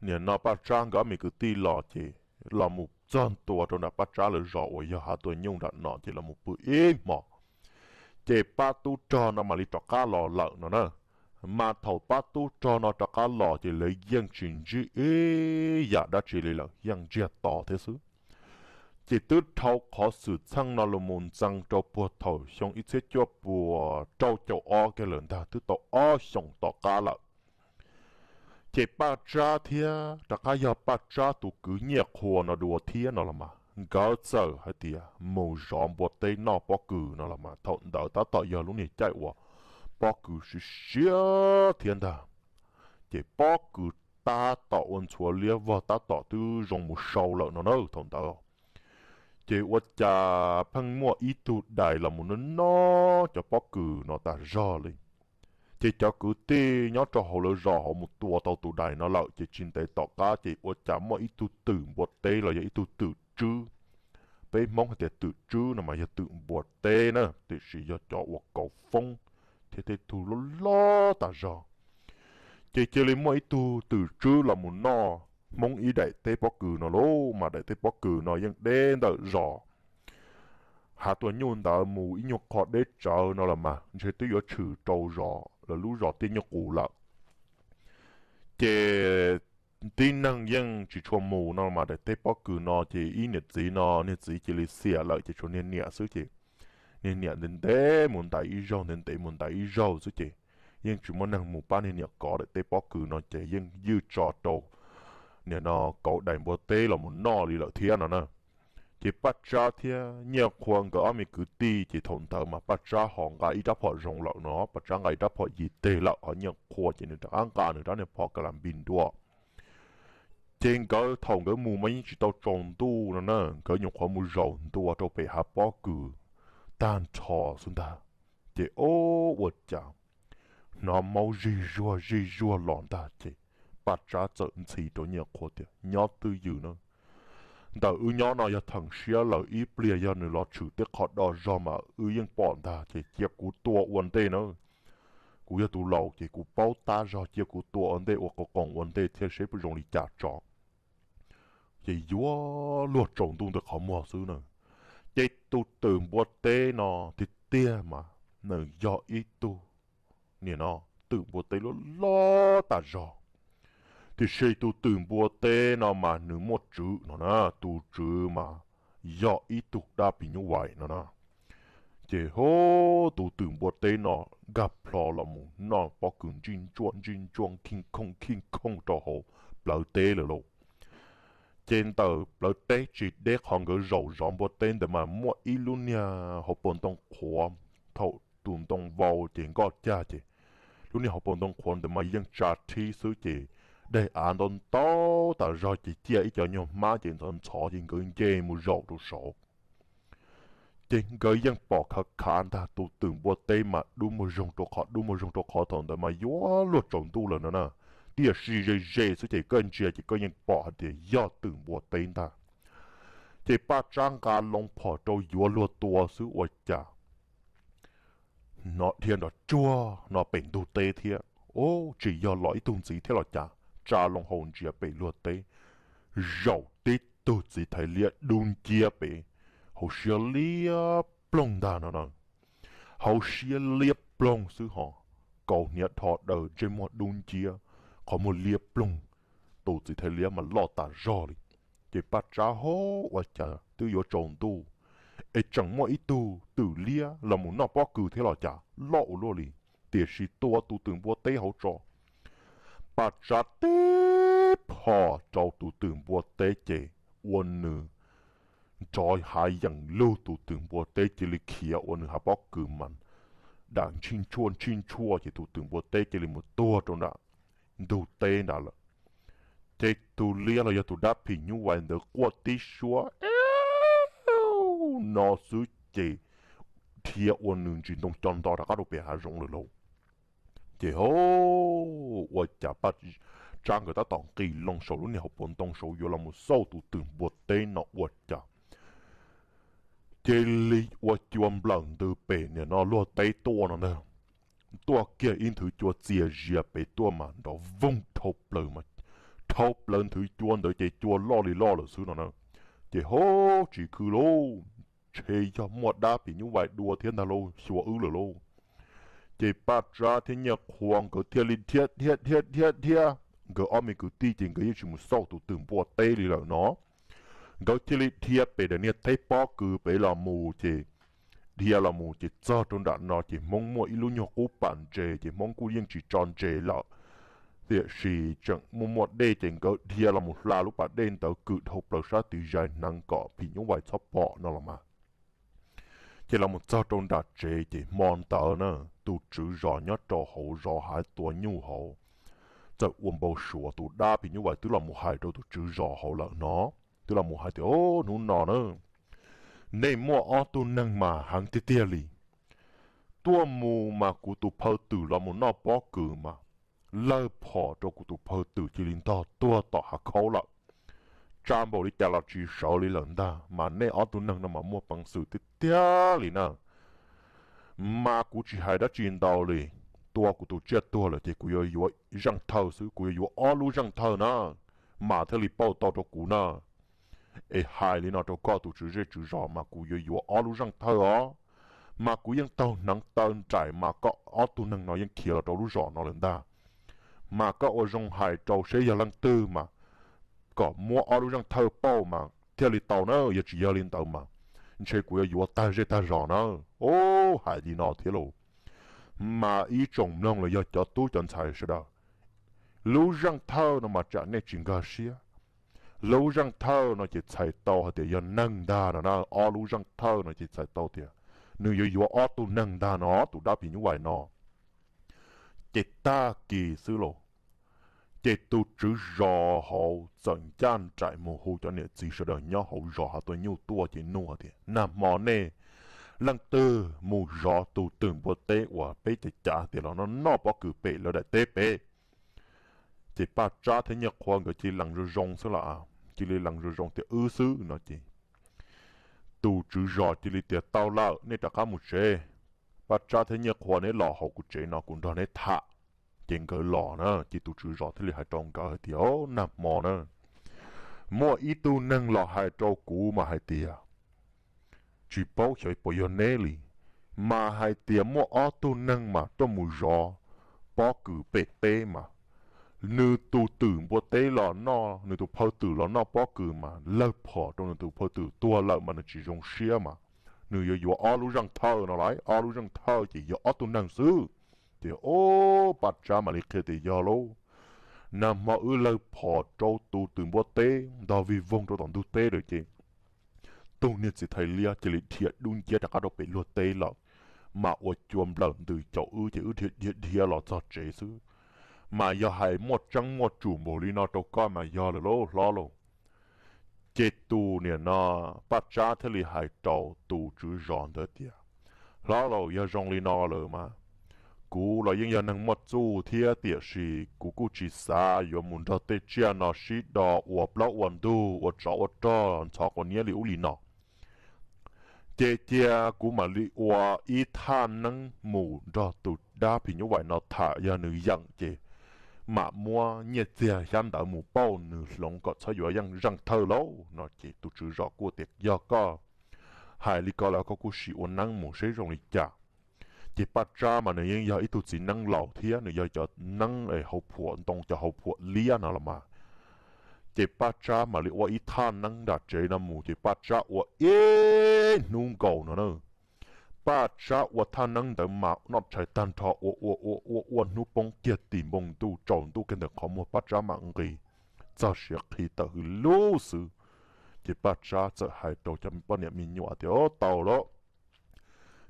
niam no Paj Tsab nkawd ob me kwv tij los ces los mus txog ntua rau nram Paj Tsab lawv zos uas yog Hav Tuam Nyuj nram no ces los mus pw ib hmos. Ces pab tub rog no mam li rov qab los lawm no na. Mas thaum pab tub rog no rov qab los ces lawv yeej tsis ntsib ib yam dab tsi li lawm, yeej ntsiag to thiab xwb. Ces twb dhau qhov xwm txheej no los mus ntxees rau puag thaum xyoo ib txhiab cuaj puas rau caum ob kiag lawm ntag, twb tau ob xyoos tom qab lawm. Ces Paj Tsab thiab rov qab yog Paj Tsab tus kwv Nyiaj Qhua no dua thiab no los mas nkawd txawm hais tias mus zov npua teb noj pob kws no los mas thaum ntawd tab tom yog lub niag caij uas pob kws siav siav thiab ntag. Ces pob kws tab tom ua ntxhuav liab vog tab tom twb zoo mus sau lawm no na thaum ntawd. Ces ua cas pheej muaj ib tug dais los mus noj noj cov pob kws no tas zog li. Ces cov kwv tij nyob rau hauv lawv zos hauv mus tua tau tus dais no lawm ces tsis ntev tom qab ces ua cas muaj ib tug twm npua teb los yog ib tug twm tswb. Peb Hmoob hais tias twm tswb no mas yog twm npua teb na, tiam sis yog cov uas kauv foob thiab tej tug loj loj tas zog. Ces cia li muaj ib tug twm tswb los mus noj Hmoob ib daim teb pob kws no lauj, mas daim teb pob kws no yeej deb ntawm zos Hav Tuam Nyuj ntawd mus ib nyuag qho deb tsawv no los mas ntshe twb yuav tshwm rau zos lawv lub zos Tiaj Nyuj Qus lawm. Ces tib neeg yeej tsis tshua mus no mas daim teb pob kws no ces ib niam txiv no niag txiv cia li xiam lawm ces tshuav niag niam xwb ces niag niam ntev ntev mus ntais ib zaug ntev ntev mus ntais ib zaug xwb ces yeej tsis muaj neeg mus pab niag niam kov daim teb pob kws no ces yeej ywj tso rau nim no kauv daim npua teb los mus noj li lawm thiab no na. Ces Paj Tsab thiab Nyiaj Qhua nkawd ob me kwv tij ces thaum ntawd mas Paj Tsab ho nqa ib rab phom zoo lawm no, Paj Tsab nqa ib rab phom yig teg lawm, ho Nyiaj Qhua ces nws rov qab nqa nws rab niag phom ka la npis ntua. Ces nkawd thaum nkawd mus mas yeej tsis tau tsaus ntuj no na, nkawd nyuam qhuav mus zaum ntua rau pem hav pob kws tag nrho xwb ntag. Ces o, ua cas hnov maub zig zuag zig zuag los ntag ces Paj Tsab txawm ntxhi rau Nyiaj Qhua tias, Nyob twj ywm na, ntawm wb nyob no yog theem siab lawm, ib pliag yog nws los tshwm tej qhov do zog mas wb yeej pom ntag, ces cia kuv tua ua ntej na. Kuv yog tus laus ces kuv paub tab zog, cia kuv tua ua ntej, ua qo qoos ua ntej thiab seb puas zoo li cas tso. Ces yuav luag tsaus ntuj ntawm qhov muag xwb na, ces tus twm npua teb no tiag tiag mas nws yog ib tug, nim no, twm npua teb loj loj tas zog. Tiam sis tus twm npua teb no mas nws muaj tswv no na, tus tswv mas yog ib tug dab phim nyuj vais no na. Ces ho tus twm npua teb no nkag plho los mus noj pob kws ntsij ntsuaj ntsij ntsuaj khij khooj khij khooj rau hauv plawv teb lawm lauj. Ces ntawm plawv teb tsis deb qhov nkawd zaum zov npua teb ntawd mas muaj ib lub niag hauv paus ntoo qhuav, thaum tus ntoo vau ces nkoj cag ces lub niag hauv paus ntoo qhuav ntawd mas yeej tsa rhib xwb ces daim av ntau ntau tas zog ces ciaj ib co nyuag hmab ces ntxhov ntxhov ces nkawd nce mus zaum rau saud. Ces nkawd yeej pom khav khav ntag, tus twm npua teb mas dub muag zoog rau qhov dub muag zoog rau qhov, thaum ntawd mas yuav luag tsaus ntuj lawm no na. Tiam sis ze ze xwb ces koj ntsia ces koj yeej pom hais tias yog twm npua teb ntag. Ces Paj Tsab nqa loo phom rau yuav luag tua xwb ua cas hnov dhia nrov tsuag no pem ntug teb thiab. Ub, tsis yog los ib tug ntxiv thiab los cas? Tsa loo hau ntsia pem luag teb, zaum tib tug txiv thais liab dub nciab pem, hauv siab liab ploog ntag no na. Hauv siab liab ploog xwb ho, kaus hniav dhos daws ntsej muag dub nciab, qhov muag liab ploog, tus txiv thais liab mas loj tas zog li. Ces Paj Tsab ho, ua cas twb yuav tsaus ntuj es tseem muaj ib tug twm liab los mus noj pob kws thiab los cas, loj ua luaj li, tiam sis tua tus twm npua teb hauv tso. Paj Tsab tib phom rau tus twm npua teb ces ua nws nrov hav yees lug, tus twm npua teb cia li khiav ua nws hav pob kws mas dam ntshij ntshuaj ntshij ntshuaj ces tus twm npua teb cia li mus tuag rau nram ntug teb nrad lawm. Ces tus liab los yog tus dab phim nyuj vais ntawd quaj tib suab no xwb ces dhia ua nws ntsis ntoo co nto rov qab rau pem hav zoov lawm lauj. Ces ho, ua cas Paj Tsab nkawd tab tom nqis loo saum lub niag hauv paus ntoo saud yuav los mus xauj tus twm npua teb no ua cas cia li ua cua nplawm ntws pem nim no luag teb tuaj no ntag. Tuaj kiag ib nthwv cua txias zias pem tuaj mas nrov voog dhau plaws mas, dhau plaws nthwv cua ntawd ces cua loj li loj lawm xwb no na. Ces ho, tsis khwv lauj, ntshe yog muaj dab phim nyuj vais dua thiab ntag lauj, xyuas wb lawm lauj. Ces Paj Tsab thiab Nyiaj Qhua nkawd thiaj li dhia dhia dhia dhia dhia, nkawd ob me kwv tij ces nkawd yeej tsis mus xauj tus twm npua teb li lawm no. Nkawd thiaj li dhia pem daim niag teb pob kws pem los mus ces dhia los mus ces txog rau nram no ces Hmoob muaj ib lub nyuag qub pas ntses ces Hmoob kuj yeej tsis tso ntses lawm, tiam sis tseem muaj muaj dej ces nkawd dhia los mus hla lub pas dej ntawd kwm dhau plaws sab tid zais hneev kom phim nyuj vais txhob pom no los mas. Ces los mus txog rau nram tsev ces hmo ntawd na, tus tswv zos nyob rau hauv zos Hav Tua Nyuj hauv txawm ua npau suav tus dab phim nyuj vais twb los mus hais rau tus tswv zos hauv lawm no, twb los mus hais tias, Ub, hnub no na, nej muaj ob tug neeg mas heev tiag tiag li. Tuaj mus mas kuv tus phaw twm los mus noj pob kws mas lawg phom rau kuv tus phaw twm cia li ntog tuag tom hav khaub lawm. Tsa npaum li cas los tsis sawv li lawm ntag, mas nej ob tug neeg no mas muaj peev xwm tiag tiag li na. Mas kuv tsis hais dab tsi ntau li, tua kuv tus tsiaj tuag lawm ces kuv yuav yuav zeej thawj xwb, kuv yuav yuav ob lub zeej thawj na, mas thiaj li pauj tau rau kuv na. Es hais li no rau koj tus tswv zej tswv zos mas kuv yuav yuav ob lub zeej thawj os, mas kuv yeej taug hneev taw nraim mas koj ob tug neeg no yeej khiav los rau lub zos no lawm ntag. Mas koj ua zoo hais rau seb yog leej twg mas kom muab ob lub zeej thawj pauj mas thiaj li tau na, yog tsis yog li ntawd mas ntshe kuv yuav yuav tag zej tag zos na. Ub, hais li no thiab lauj. Mas ib tsoom mloog los yog cov tub cov ntxhais sawv daws, lub zeej thawj no mas tsam nej tsis nkag siab, Lub zeej thawj no ces txhais tau hais tias yog neeg ntag no na, ob lub zeej thawj no ces txhais tau tias nws yuav yuav ob tug neeg ntag no, tus dab phim nyuj vais no. Ces tag kis xwb los, ces tus tswv zos hauv txawm ncaj nraim mus hu cov niam txiv sawv daws nyob hauv zos hav tua nyuj tuaj ces nug tias, Nag hmo nej leej twg mus zov tus twm npua teb uas peb cav cav tias los noj noj pob kws pem lawv daim teb pem? Ces Paj Tsab thiab Nyiaj Qhua nkawd cia li lees zoo zoo xwb los, cia li lees zoo zoo tias, Wb xwb no ces tus tswv zos cia li tias, Tau lawm, nej rov qab mus tsev. Paj Tsab thiab Nyiaj Qhua, neb los hauv kuv tsev no kuv nrog neb tham. Ces nkawd los na, ces tus tswv zos thiaj li hais rau nkawd hais tias, Nag hmo na, muaj ib tug neeg los hais rau kuv mas hais tias, tsis paub xyov puas yog neb li, mas hais tias muaj ob tug neeg mas tuaj mus zov pob kws pem teb mas nws tus twm npua teb los noj, nws tus phaw twm los noj pob kws mas lawg phom rau nws tus phaw twm tuag lawm mas nws tsis zoo siab mas nws yuav yuav ob lub zeej thawj no lawm, ob lub zeej thawj ces yog ob tug neeg xwb. Ces ob Paj Tsab mam li qhia tias, Yog lauj, nag hmo wb lawg phom rau tus twm npua teb ntog vig voog rau tom ntug teb lawm ces tus niag txiv thais liab cia li dhia dub nciab rov qab rau pem luag teb lawm, mas ua cua nplawm ntws caum wb ces wb dhia dhia dhia los txog tsev xwb. Mas yog hais muaj tseeb muaj tsum npaum li no rau koj mas yog lawm lauj hlob lauj. Ces tus niam no, Paj Tsab thiaj li hais rau tus tswv zos ntawd tias, Hlob lauj, yog zoo li no lawm mas kuv los yeej yog neeg muaj txuj thiab, tiam sis kuv kuj tsis xav yuav mus nrog tej tsiaj no sib do ua plaub ua ntug, ua tsov ua rog, ntxhov quav niab li ub li no. Ces cia kuv mam li ua ib thaj neeb mus nrog tus dab phim nyuj vais no tham, yog nws yeem ces mam muab nyiaj txiag xyab ntawv mus pauj nws hloov kom txhob yuav zeej thawj lauj no. Ces tus tswv zos kuj tias, Yog koj hais li ko los koj kuj sim ua neeb mus seb zoo li cas. Ces Paj Tsab mas nws yeej yog ib tug txiv neeb laus thiab nws yog cov neeb hauv phuam ntoo, cov hauv phuam liab no los mas. Ces Paj Tsab mam li ua ib thaj neeb nram tsev no mus, ces Paj Tsab ua ib hnub nkaus no na. Paj Tsab ua thaj neeb ntawd mas noj tshais tag nrho, ua ua ua ua ua hnub poob kiag tim npoo ntuj, tsaus ntuj kiag ntawm qhov muag Paj Tsab mam nqis txog siav qhi tawm hws lub xwb. Ces Paj Tsab txawm hais rau cov poj niam me nyuam tias, Tau lawm,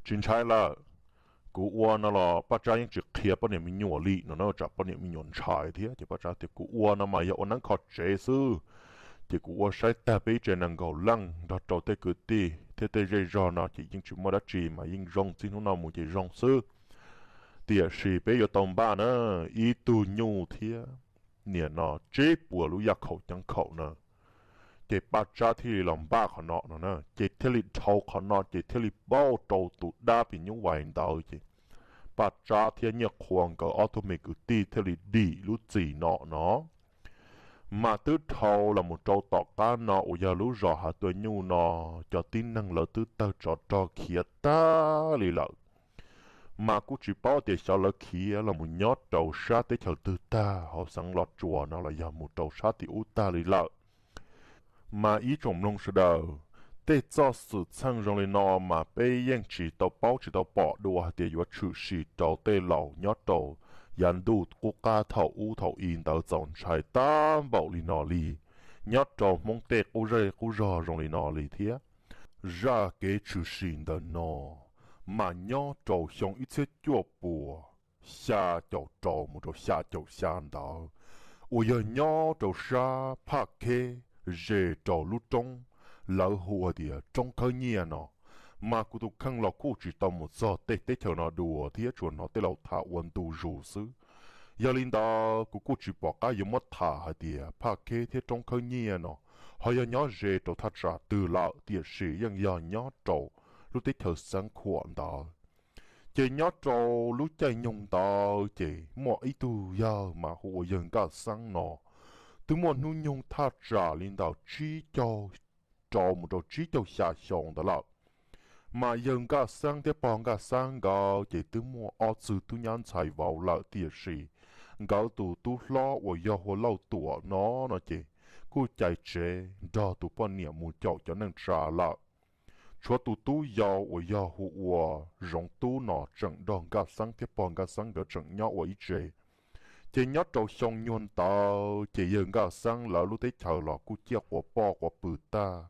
tsis ntshai lawm. Kuv ua no los Paj Tsab yeej tsis qhia poj niam me nyuam li no na, tsam poj niam me nyuam ntshai thiab. Ces Paj Tsab tias, Kuv ua no mas yog ua neeb kho tsev xwb, ces kuv ua saib tag peb ib tsev nees nkaum leej nrog rau tej kwv tij thiab tej zej zog no ces yeej tsis muaj dab tsi mas yeej zoo, txij hnub no mus ces zoo xwb. Tiam sis peb yuav tau npaj na, ib tug nyuj thiab niam no tsib puas lub yaj khaum ceeb khaum na. Ces Paj Tsab thiaj li los npaj qhov no no na, ces thiaj li dhau qhov no ces thiaj li pauj rau tus dab phim nyuj vais ntawd ces Paj Tsab thiab Nyiaj Qhua nkawd ob tug me kwv tij thiaj li dim lub txim no no. Mas twb dhau los mus rau tom qab no uas yog lub zos hav tua nyuj no, cov tib neeg lawv twb tawg tsov rog khiav tag li lawm. Mas kuj tsis paub tias xyov lawv khiav los mus nyob rau sab teb chaws twg tag, hauv xeev Los Tsuas no los yog mus rau sab tim ub tag li lawm. Mas ib tsoom mloog sawv daws, tej txoj xwm txheej zoo li no mas peb yeej tsis tau paub tsis tau pom dua hais tias yuav tshwm sim rau tej laus nyob rau yav ntuj qub qab thaum ub thaum i ntawd txaus ntshai tag npaum li no li, nyob rau Hmoob tej qub zej qub zog zoo li no li thiab. Zaj kev tshwm sim ntawm no mas nyob rau xyoo ib txhiab cuaj puas xya caum rau mus rau xya caum xya ntawd, uas yog nyob rau sab Phaj Kheb ze rau lub roob lawv hu tias roob khawb nyiaj no. Mas kuv tus kheej los kuj tsis tau mus txog tej teb chaws no dua thiab, tsuas hnov tej laus tham ua ntu zus xwb. Yog li ntawd kuv kuj tsis pom qab yuav muab tham hais tias Phaj Kheb thiab roob khawb nyiaj no ho yog nyob ze rau thaj tsam twg lawm, tiam sis yeej yog nyob rau lub teb chaws Xeev Khuam ntawd. Ces nyob rau lub caij nyoog ntawd ces muaj ib tug yawg mas hu ua yawg Nkaj Xeeb no, twb muaj hnub nyoog thaj tsam li ntawm tsib caug rau mus rau tsib caug xya xyoo ntawd lawm. Mas yawg Nkaj Xeeb thiab pog Nkaj Xeeb nkawd ces twb muaj ob txwg tub nyab ntxhais vauv lawm, tiam sis nkawd tus tub hlob uas yog hu ua Lauj Tuam no no ces kuj cais tsev nrog tus poj niam mus caum cov neej tsa lawm. Tshuav tus tub yau uas yog hu ua Zoov Tub no tseem nrog Nkaj Xeeb thiab pog Nkaj Xeeb nkawd tseem nyob ua ib tse. Ces nyob rau xyoo nyuag ntawd ces yawg Nkaj Xeeb lawv lub teb chaws los kuj ciaj quav poj quav pw tag,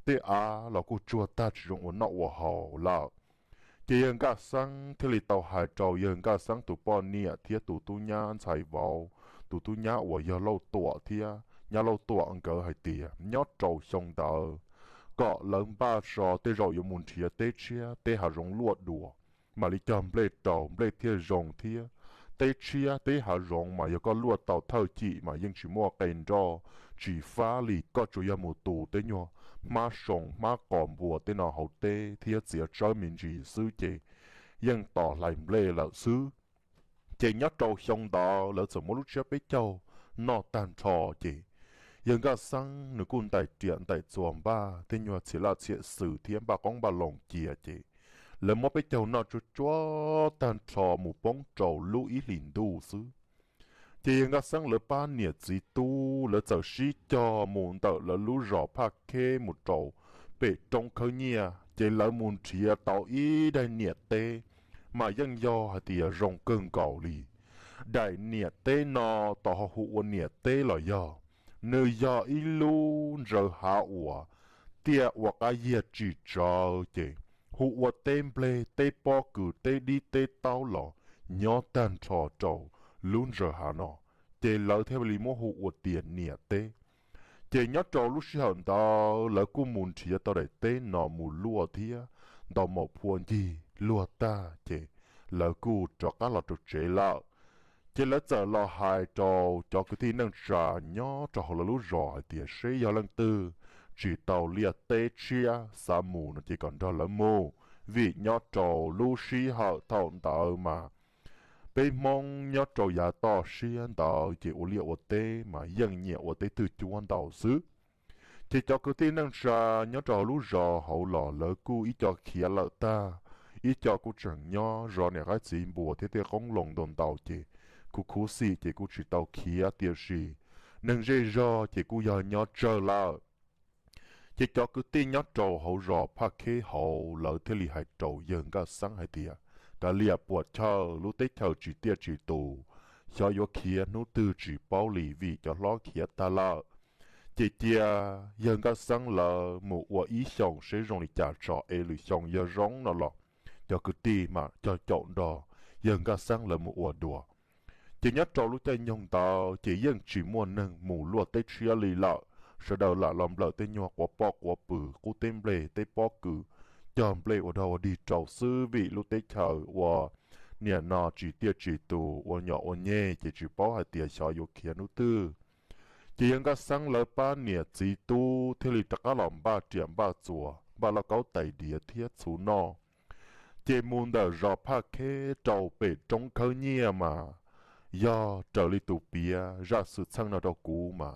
tej av los kuj tsuag tag tsis zoo ua noj ua haus lawm. Ces yawg Nkaj Xeeb thiaj li tau hais rau yawg Nkaj Xeeb tus poj niam thiab tus tub nyab ntxhais vauv, tus tub nyab uas yog Lauj Tuam thiab nyab Lauj Tuam nkawd hais tias nyob rau xyoo ntawd kom lawv npaj so tej zaum yuav mus nrhiav teb tshiab teb hav zoov luaj dua, mam li cog nplej rau nplej thiaj zoo thiab. Teb tshiab teb hav zoov mas yog koj luaj tau thawj cim mas yeej tsis muaj qe nroj, tsis fab li, koj tsuas yog mus tu tej nyuag hmab soo hmab qos npua tej no hauv teb thiab txiav tsawb me ntsis xwb ces yeej tos hlais nplej lawm xwb. Ces nyob rau xyoo ntawd lawv txawm muab lub tsiab peb caug noj tag nrho ces yawg Nkaj Xeeb nws kuj ntais riam ntais txuas npaj tej nyuag txhia laj txhia xwm thiab npaj qoob npaj loo cia ces lawv muab peb caug noj tsuag tsuag tag nrho mus poob rau lub ib hlis ntuj xwb. Ces yawg Nkaj Xeeb lawv pab niam txiv tub lawv txawm sib cog mus ntawm lawv lub zos Phaj Kheb mus rau pem roob khawb nyiaj ces lawv mus nrhiav tau ib daim niam teb, mas yeej yog hais tias zoo kawg nkaus li. Daim niam teb no tau ho hu ua niam teb los yog, nws yog ib lub ntsaws hav uas tiaj ua qab yiag tsis tsawv ces hu ua teb nplej teb pob kws teb dib teb taub los nyob tag nrho rau lub ntsaws hav no, ces lawv thiaj li muab hu ua tias niam teb. Ces nyob rau lub sij hawm ntawd lawv kuj mus nrhiav tau daim teb no mus luaj thiab ntau maum phua ncig luag tag ces lawv kuj rov qab los rau tsev lawm. Ces lawv txawm los hais rau cov kwv tij neej tsa nyob rau hauv lawv lub zos hais tias seb yog leej twg tsis tau liaj teb tshiab xav mus no ces kom nrog lawv mus, vim nyob rau lub sij hawm thaum ntawd mas peb Hmoob nyob rau yav toj siab ntawd ces ua liaj ua teb mas yeej nyiam ua teb twg cuab ntau xwb. Ces cov kwv tij neej tsa nyob rau hauv lub zos hauv los lawv kuj ib co khiav lawm tag, ib co kuj tseem nyob zov niam qaib txiv npua thiab tej qoob loo ntau ntau ces kuj khuv xim ces kuj tsis tau khiav, tiam sis neeg zej zog ces kuj yog nyob tsawg lawm. Ces cov kwv tij nyob rau hauv zos Phaj Kheb hauv lawv thiaj li hais rau yawg Nkaj Xeeb hais tias, kav liam puam chawj, lub teb chaws tsis tiaj tsis tus, xyov yuav khiav hnub twg tsis paub li vim cov hlob khiav tag lawm. Ces cia yawg Nkaj Xeeb lawv mus ua ib xyoos seb zoo li cas tso es lwm xyoo yog zoo no los cov kwv tij mam cog caum nrog yawg Nkaj Xeeb lawv mus ua dua. Ces nyob rau lub caij nyoog ntawd ces yeej tsis muaj neeg mus luaj teb tshiab li lawm, sawv daws lam los nplawm tej nyuag quav poj quav pw qub teb nplej teb pob kws, cog nplej ua dog ua dig rau xwb vim lub teb chaws ua niam no tsis tiaj tsis tus ua nyom ua nyeg ces tsis paub hais tias xyov yuav khiav hnub twg. Ces yawg Nkaj Xeeb lawv pab niam txiv tub thiaj li rov qab los npaj riam npaj txuas npaj lauj kaub tais diav thiab txhuv noj. Ces mus ntawm zos Phaj Kheb rau pem roob khawb nyiaj mas yog raws li tus piav zaj xwm txheej no rau kuv mas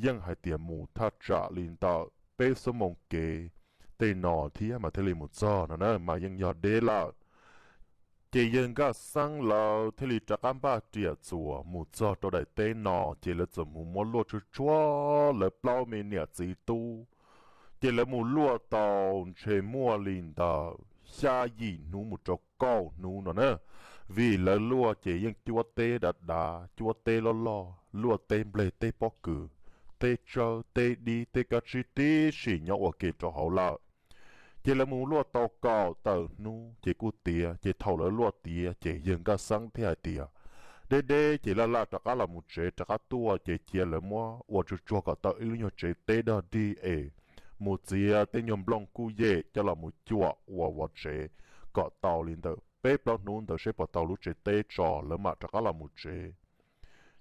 yeej hais tias mus thaj tsam li ntawm peb xuab moos kev tej no thiab mas thiaj li mus txog no na mas yeej yog deb lawm. Ces yawg Nkaj Xeeb lawv thiaj li rov qab npaj riam txuas mus txog rau daim teb no ces lawv txawm mus muab luaj tsuag tsuag lawv plaub me niam txiv tub. Ces lawv mus luaj tau ntshe muaj li ntawm xya yim hnub mus rau kaum hnub no na, vim lawv luaj ces yeej cuab teb dav dav cuab teb loj loj luaj teb nplej teb pob kws, teb tsawb teb dib teb kab tsib tib si nyob ua ke rau hauv lawm. Ces lawv mus luaj tau kaum tawm hnub ces kuj tiav, ces thaum lawv luaj tiav ces yawg Nkaj Xeeb thiaj hais tias, deb deb ces laj laj rov qab los mus tsev rov qab tuaj ces cia lawv muab ua tsuag tsuag kom tau ib lub nyuag tsev teb dog dig es mus txiav tej nyuag nplooj kuj yem coj los mus cuam ua vov tsev kom tau li ntawm peb plaub hnub ntawd seb puas tau lub tsev teb tso lawv mam rov qab los mus tsev.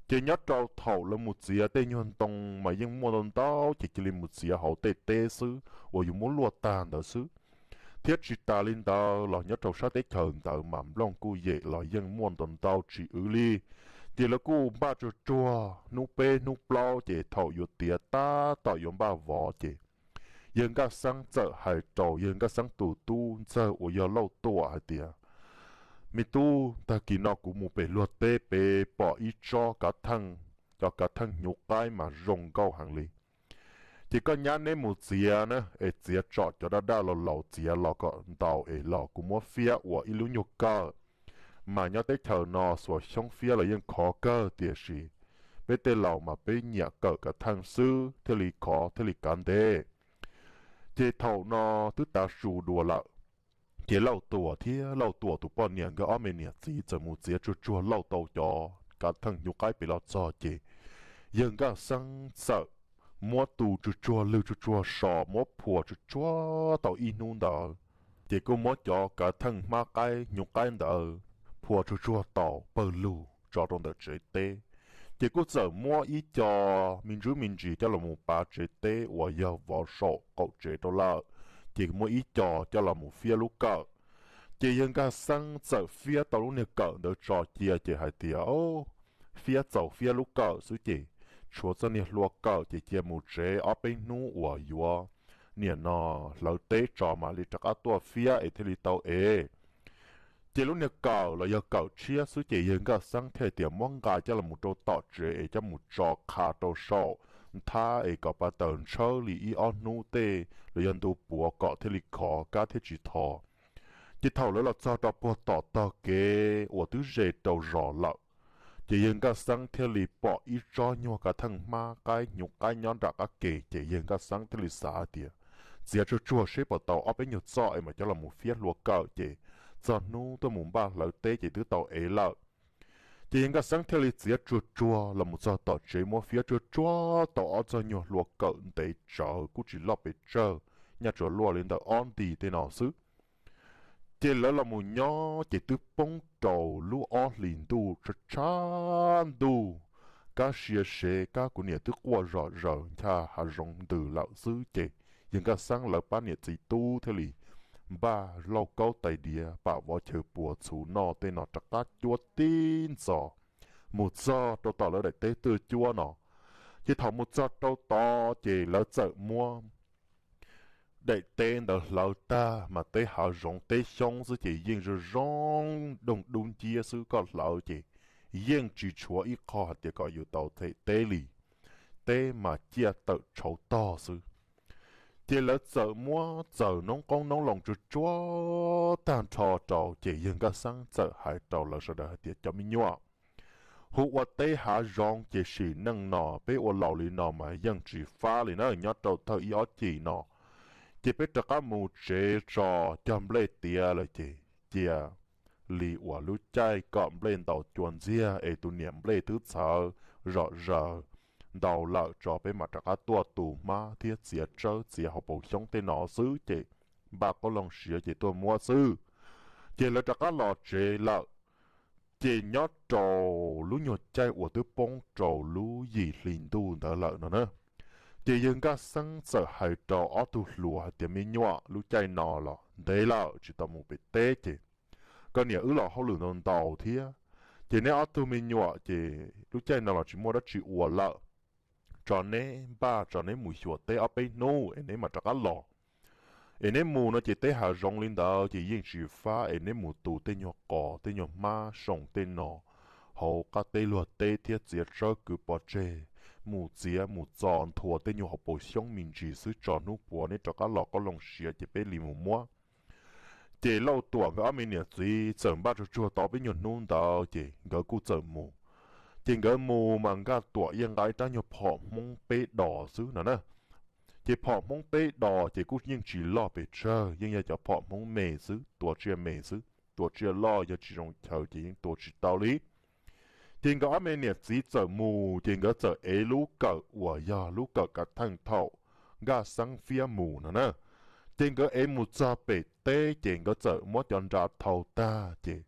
Ces nyob rau thaum lawv mus txiav tej nyuag ntoo mas yeej muaj ntau ntau ces cia li mus txiav hauv tej teb xwb uas yus muab luaj tag ntawd xwb. Thiab tsis tas li ntawd los nyob rau sab teb chaws ntawd mas nplooj kuj yem los yeej muaj ntau ntau tsis wv li. Ces lawv kuj npaj tsuag tsuag hnub peb hnub plaub ces thaum yuav tiav tab tom yuav npaj vov ces yawg Nkaj Xeeb txawm hais rau yawg Nkaj Xeeb tus tub ntxawg uas yog Lauj Tuam hais tias, me tub, tag kis no kuv mus pem luag teb pem pom ib tsob kav theej, cov kav theej hnyuv qaib mas zoo nkauj heev li. Ces koj nyab neb mus txiav na, es txiav tsom cov daj daj laus laus txiav los kom ntau es los kuv muab fiab ua ib lub nyuag kawm mas nyob teb chaws no xuas xyoob fiab los yeej khov kawg, tiam sis peb tej laus mas peb nyiam kawm kav theej xwb thiaj li khov thiaj li kav ntev. Ces thaum no twb tav su dua lawm, ces Lauj Tuam thiab Lauj Tuam tus poj niam nkawd ob me niam txiv txawm mus txiav tsuag tsuag lauj tau cov kav theej hnyuv qaib pem los txog ces yawg Nkaj Xeeb txawm muab tu tsuag tsuag lwg tsuag tsuag so muab phua tsuag tsuag tau ib hnub ntawd, ces kuj muab cov kav theej hmab qaib hnyuv qaib ntawd phua tsuag tsuag tau pawg lug tso rau ntawm tsev teb. Ces kuj txawm muab ib co me ntsuj me ntsis coj los mus pav tsev teb uas yog vov saum qaum tsev rau lawm, ces muab ib co coj los mus fiab lub kawm. Ces yawg Nkaj Xeeb txawm fiab tau lub niag kawm ntawd tso cia ces hais tias, Fiab txaus fiab lub kawm xwb ces tshuav txoj niag hlua kawm ces cia mus tsev ob peb hnub uas yuav niam no hlawv teb tso mam li rov qab tuaj fiab es thiaj li tau ev. Ces lub niag kawm los yog kawm tshiab xwb ces yawg Nkaj Xeeb thiaj tias muab nqa coj los rau tom tsev es coj mus tso qha rau saum nthab es kom pa taws ntshawb li ib ob hnub tej los yog ntu puav kom thiaj li khov kab thiab tsis tho. Ces thaum lawv los txog rau puag tom tog kev uas twb ze rau zos lawm, ces yawg Nkaj Xeeb thiaj li pom ib tsob nyuag kav theej hmab qaib hnyuv qaib nyob nram qab ke, ces yawg Nkaj Xeeb thiaj li xav hais tias, Txiav tsuag tsuag seb puas tau ob peb nyuag txoj es mam coj los mus fiab hlua kawm ces txog hnub tuaj mus npaj hlawv teb ces twb tau ev lawm. Ces yawg Nkaj Xeeb thiaj li txiav tsuag tsuag los mus txog tom tsev muab fiab tsuag tsuag tau ob txoj nyuag hlua kawm ntev tsawv kuj tsis loj pes tsawg, nyaj tsuas luaj li ntawm ob nti tej no xwb. Ces lawv los mus nyob ces twb poob rau lub ob hlis ntuj tshav tshav ntuj, kab sia sev kab kuv niam twb quaj zom zaws ncha hav zoov ntws lawm xwb ces yawg Nkaj Xeeb lawv pab niam txiv tub thiaj li npaj lauj kaub tais diav pam vov chaw puas txhuv noj tej no rov qab cuab tib ntxos mus txog rau tom lawv daim teb twj cuab no. Ces thaum mus txog rau tod ces lawv txawm muab daim teb ntawd hlawv tag mas teb hav zoov teb xyoob xwb ces yeej zoo zoo doog dub nciab xwb, koj hlawv ces yeej tsis tshuav ib qho hais tias kom yus tau them teb li, teb mas ciaj tawm tshauv tog xwb. Ces lawv txawm muab txaws noob qoob noob loo tsuag tsuag tag nrho rau ces yawg Nkaj Xeeb txawm hais rau lawv sawv daws hais tias, Cov me nyuam, hu ua teb hav zoov ces sim neej no peb ua laus li no mas yeej tsis fab li na, nyob rau thawj ib ob chim no ces peb rov qab mus tsev tso, cog nplej tiav lawm ces cia li uas lub caij kom nplej ntaus cua ntxiag es tus niam nplej twb txhawv zom zaws ntau lawm tso peb mam rov qab tuaj tu hmab thiab txiav tsawb txiav hauv paus xyoob tej no xwb ces npaj qoob loo siav ces tuaj muab xwb. Ces lawv rov qab los tsev lawm. Ces nyob rau lub nyuag caij uas twb poob rau lub yim hli ntuj ntawd lawm no na, ces yawg Nkaj Xeeb txawm hais rau ob tug hluas hais tias, Me nyuam, lub caij no los ntev lawm tsis tau mus pem teb ces koj niam wb los hauj lwm ntau ntau thiab, ces neb ob tug me nyuam ces lub caij no los tsis muaj dab tsi ua lawm. Tso neb npaj tso neb mus xyuas teb ob peb hnub es neb mam rov qab los. Es neb mus no ces teb hav zoov li ntawd ces yeej tsis fab es neb mus tu tej nyuag qos tej nyuag hmab soo tej no hauv qab teb luag teb thiab txiav tsawb kwv pov tseg, mus txiav mus txo nthua tej nyuag hauv paus xyoob me ntsis xwb tso hnub puav neb rov qab los qoob loo siav ces peb li mus muab. Ces Lauj Tuam nkawd ob me niam txiv txawm npaj tsuag tsuag tau peb nyuag hnub ntawd ces nkawd kuj txawm mus. Ces nkawd mus mas Nkaj Tuam yeej nqa ib rab nyuag phom Hmoob peb dos xwb no na. Ces phom Hmoob peb dos ces kuj yeej tsis loj pes tsawg, yeej yog cov phom Hmoob me xwb, tua tsiaj me xwb, tua tsiaj loj yog tsis zoo chaw ces yeej tua tsis tau li. Ces nkawd ob me niam txiv txawm mus ces nkawd txawm ev lub kawm uas yog lub kawm kav theej thaum Nkaj Xeeb fiab mus no na. Ces nkawd ev mus txog pem teb ces nkawd txawm muab cov nra thau tag ces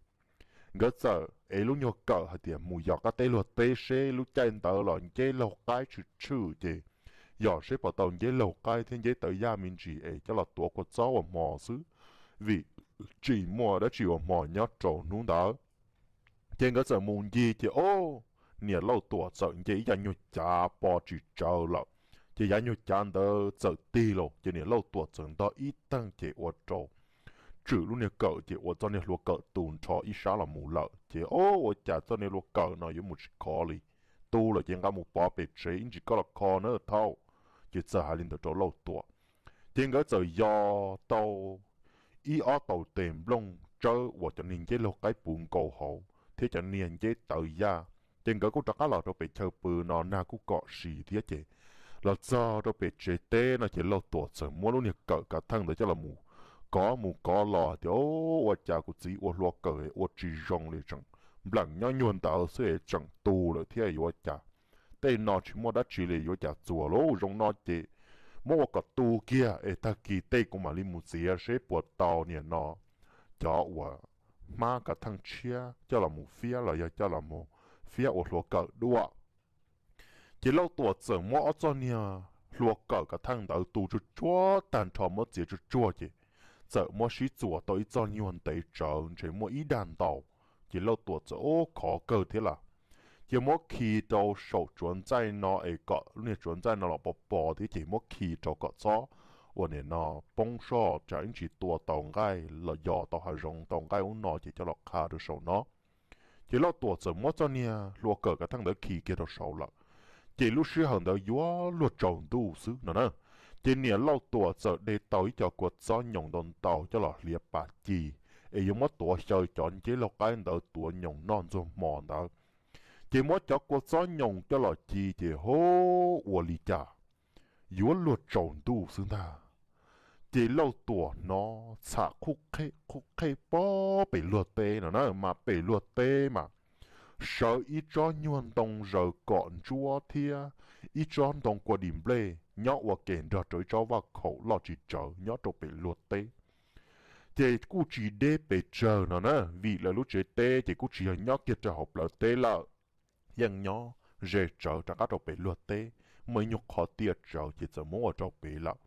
nkawd txawm ev lub nyuag kawm hais tias mus yos qab teb luag teb seb lub caij ntawd los nceb laug qaib tshwm tshwm ces yos seb puas tau nceb laug qaib thiab nceb tawv yaj me ntsis es coj los tuav kua txob ua hmo xwb, vim tsis muaj dab tsi ua hmo nyob rau hnub ntawd. Ces nkawd txawm mus ncig ces o, niam Lauj Tuam txawm nce ib yav nyuag cav pov tsis tsawv lawm. Ces yav nyuag cav ntawd txawm tig los ces niam Lauj Tuam txawm ntog ib teeg ces ua rau tswm lub niag kawm ces ua txoj niag hlua kawm tu nrho ib sab los mus lawm. Ces o, ua cas txoj niag hlua kawm no yuav mus tsis khov li, tu lawm ces nqa mus pov pem tsev ib ntsis koj los kho na thauj. Ces txawm hais li ntawd rau Lauj Tuam. Ces nkawd txawm yos tau ib ob tau tes nplooj tsawb uas cov niag nceb laug qaib puv nkaus hauv thiab cov niag nceb tawv yaj. Ces nkawd kuj rov qab los rau pem chaw pw no nag kuj kom si thiab ces los txog rau pem tsev teb no ces Lauj Tuam txawm muab lub niag kawm kav theej ntawd coj los mus kov mus kov los tias, Ua cas kuv txiv ua hlua kawm ua tsis zoo li, tseem npleem nyob nyuag ntawd xwb es tseem tu lawm thiab yuav ua cas? Tej no tsis muaj dab tsi li, yuav ua cas txuas lauj? Zoo no ces muab ua kom tu kiag es tag kis tej kuv mam li mus txiav seb puas tau niam no cov uas hmab kav theej tshiab coj los mus fiab los yog coj los mus fiab ua hlua kawm dua. Ces Lauj Tuam txawm muab ob txoj niag hlua kawm kav theej ntawd tu tsuag tsuag tag nrho muab txiav tsuag tsuag ces txawm muab sib txuas tau ib txoj nyuag ntev tsawv ntshe muaj ib dag ntau. Ces Lauj Tuam txawm ub khov kawg thiab lawm. Ces muab khi rau saum tsuav ntxaij no es kom lub niag tsuav ntxaij no los pos pos thiab ces muab khi rau kom txhob ua niam no poob soj tsam ib ntsis tua tau nqaij los yos tau hav zoov tau nqaij ub no ces coj los qha rau saum no. Ces Lauj Tuam txawm muab txoj niag hlua kawm kav theej ntawd khi kiag rau saud lawm. Ces lub sij hawm ntawd yuav luag tsaus ntuj xwb no na. Ces niam Lauj Tuam txawm de tau ib co kua txob nyoos ntau ntau coj los hliav pas ci es yuav muab tuav xyaw cov nceb laug qaib ntawd tuav nyoos noj ntxuag hmo ntawd. Ces muab cov kua txob nyoos coj los ci ces hu, ua li cas yuav luag tsaus ntuj xwb ntag. Ces Lauj Tuam hnov txham qhuj qhej qhuj qhej pob pem luag teb no na, mas pem luag teb mas sawv ib tsob nyuag ntoo zaws kom ntsuab thiab ib tsob ntoo kua dis nplej nyob ua ke nrog rau ib tsob vaj khaum loj tsis tsawg nyob rau pem luag teb. Ces kuj tsis deb pes tsawg no na, vim lawv lub tsev teb ces kuj tsis yog nyob kiag rau hauv plawv teb lawm, yeej nyob ze tsawv rov qab rau pem luag teb, muaj ib nyuag qhov tiaj tsawv ces txawm muab ua rau pem lawm.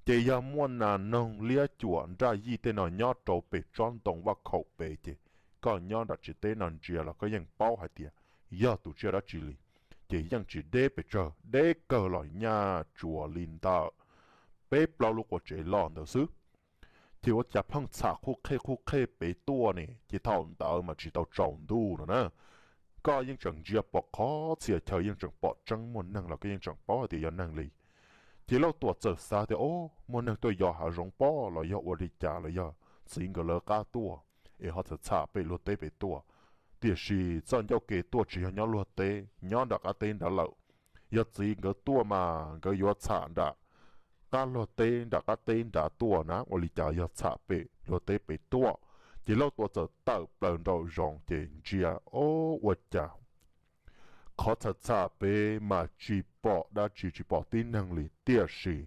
Ces yog muaj nas noog liab cuam nraj yij tej no nyob rau pem tsob ntoo vaj khaum pem ces koj nyob nram tsev teb no ntsia los koj yeej paub hais tias yog tus tsiaj dab tsi li. Ces yeej tsis deb pes tsawg, deb kawg los nyaj tsuas li ntawm peb plaub lub qua tsev loj ntawd xwb. Ces ua cas pheej txham qhuj qhej qhuj qhej pem tuaj ne, ces thaum ntawd mas tsis tau tsaus ntuj no na. Koj yeej tseem ntsia pom qhov txhia chaw yeej tseem pom tseeb muaj neeg los koj yeej tseem paub hais tias yog neeg li. Ces Lauj Tuam txawm xav tias, O, muaj neeg tuaj yos hav zoov pob los yog ua li cas los yog txiv nkawd lawv qab tuaj es ho txham txham pem luag teb pem tuaj. Tiam sis txoj ncauj ke tuaj tsis yog nyob luag teb, nyob nram qab teb nrad lawm. Yog txiv nkawd tuaj mas nkawd yuav txham nram qab luag teb, nram qab teb nrad tuaj na, ua li cas yog txham pem luag teb pem tuaj. Ces Lauj Tuam txawm tawm plaws nraum zoov ces ntsia, O, ua cas qhov txham txham pem mas tsis pom dab tsi, tsis pom tib neeg li, tiam sis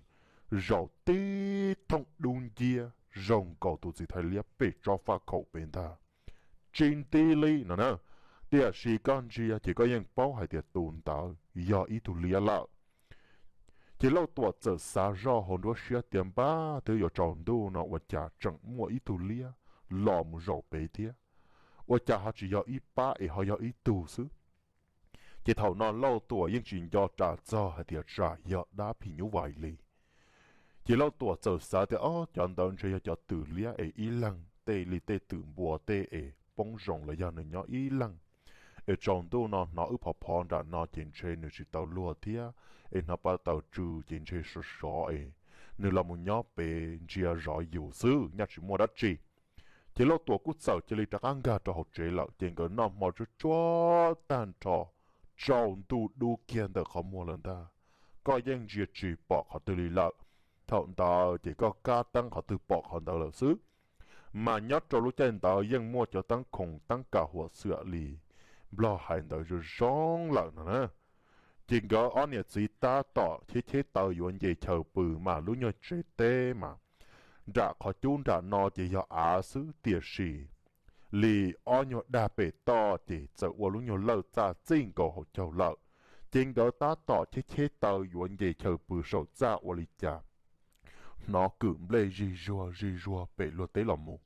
zaum tib thooj dub nciab zoo nkaus tus txiv thais liab pem tsob faj khaum pem ntag. Tsis nti li no na, tiam sis koj ntsia ces koj yeej paub hais tias tus ntawd yog ib tug liab lawm. Ces Lauj Tuam txawm xav zoj hauv nruab siab tias, Npab, twb yuav tsaus ntuj no ua cas tseem muaj ib tug liab los mus zaum pem thiab? Ua cas ho tsis yog ib pab es ho yog ib tug xwb? Ces thaum no Lauj Tuam yeej tsis nco ras txog hais tias tsam yog dab phim nyuj vais li. Ces Lauj Tuam txawm xav tias, O, cov ntawd ntshe yog cov twm liab es ib leeg tej li tej twm npua tej es poob zoo los yog nws nyob ib leeg es tsaus ntuj no hnov wb phov phov nram no ces ntshe nws tsis tau luag thiab, es hnov pa taws tsw ces ntshe sov sov es nws los mus nyob pem ntsia zov yus xwb, nyaj tsis muaj dab tsi. Ces Lauj Tuam kuj txawm cia li rov qab nkag rau hauv tsev lawm, ces nkawd noj hmo tsuag tsuag tag nrho, tsaus ntuj dub kiag ntawm qhov muag lawm ntag. Koj yeej ntsia tsis pom qhov twg li lawm. Thaum ntawd ces koj kab teeb qhov twg pom qhov ntawd lawm xwb. Mas nyob rau lub caij ntawd yeej muaj cov teeb khoom teeb kam huam xwm li Nplog hais ntawd zoo zoo lawm no na. Ces nkawd ob niam txiv tab tom cheb cheb taw yuav nce chaw pw mas lub nyuag tsev teb mas nram qhov cub nram no ces yog av xwb, tiam sis li ob nyuag dag pem toj ces txawm ua lub nyuag lawj txaj txij nkaus hauv caug lawm. Ces nkawd tab tom cheb cheb taw yuav nce chaw pw saum txaj ua li cas hnov kwm nplej zig zuag zig zuag pem luag teb los mus.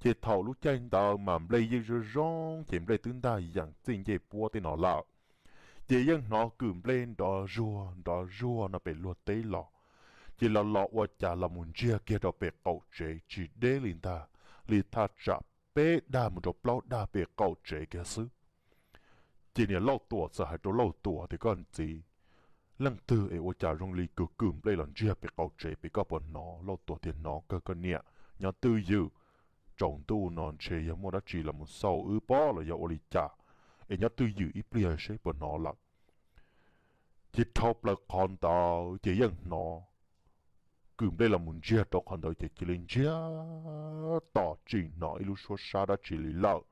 Ces thaum lub caij ntawd mas nplej yeej zoo zoo, ces nplej twb ntaj yees txij ncej puab tej no lawm. Ces yeej hnov kwm nplej nrov zuag nrov zuag no pem luag teb los. Ces los los ua cas los mus ntsiag kiag rau pem qaum tsev tsis deb li ntag, li thaj tsam peb dag mus rau plaub dag pem qaum tsev kiag xwb. Ces niam Lauj Tuam txawm hais rau Lauj Tuam tias, Koj txiv, leej twg es ua cas zoo li kwm kwm nplej los ntsiag pem qaum tsev pem, koj puas hnov? Lauj Tuam tias, Hnov kawg koj niam, nyob twj ywm. tsaus ntuj no ntshe yog muaj dab tsi los mus xauj wb pob los yog ua li cas, es nyob twj ywm ib pliag seb puas hnov lawm. Ces dhau plaws qhov ntawd ces yeej hnov kwm nplej los mus ntsiag rau qhov ntawd ces cia li ntsiag to tsis hnov ib lub suab sab dab tsi li lawm.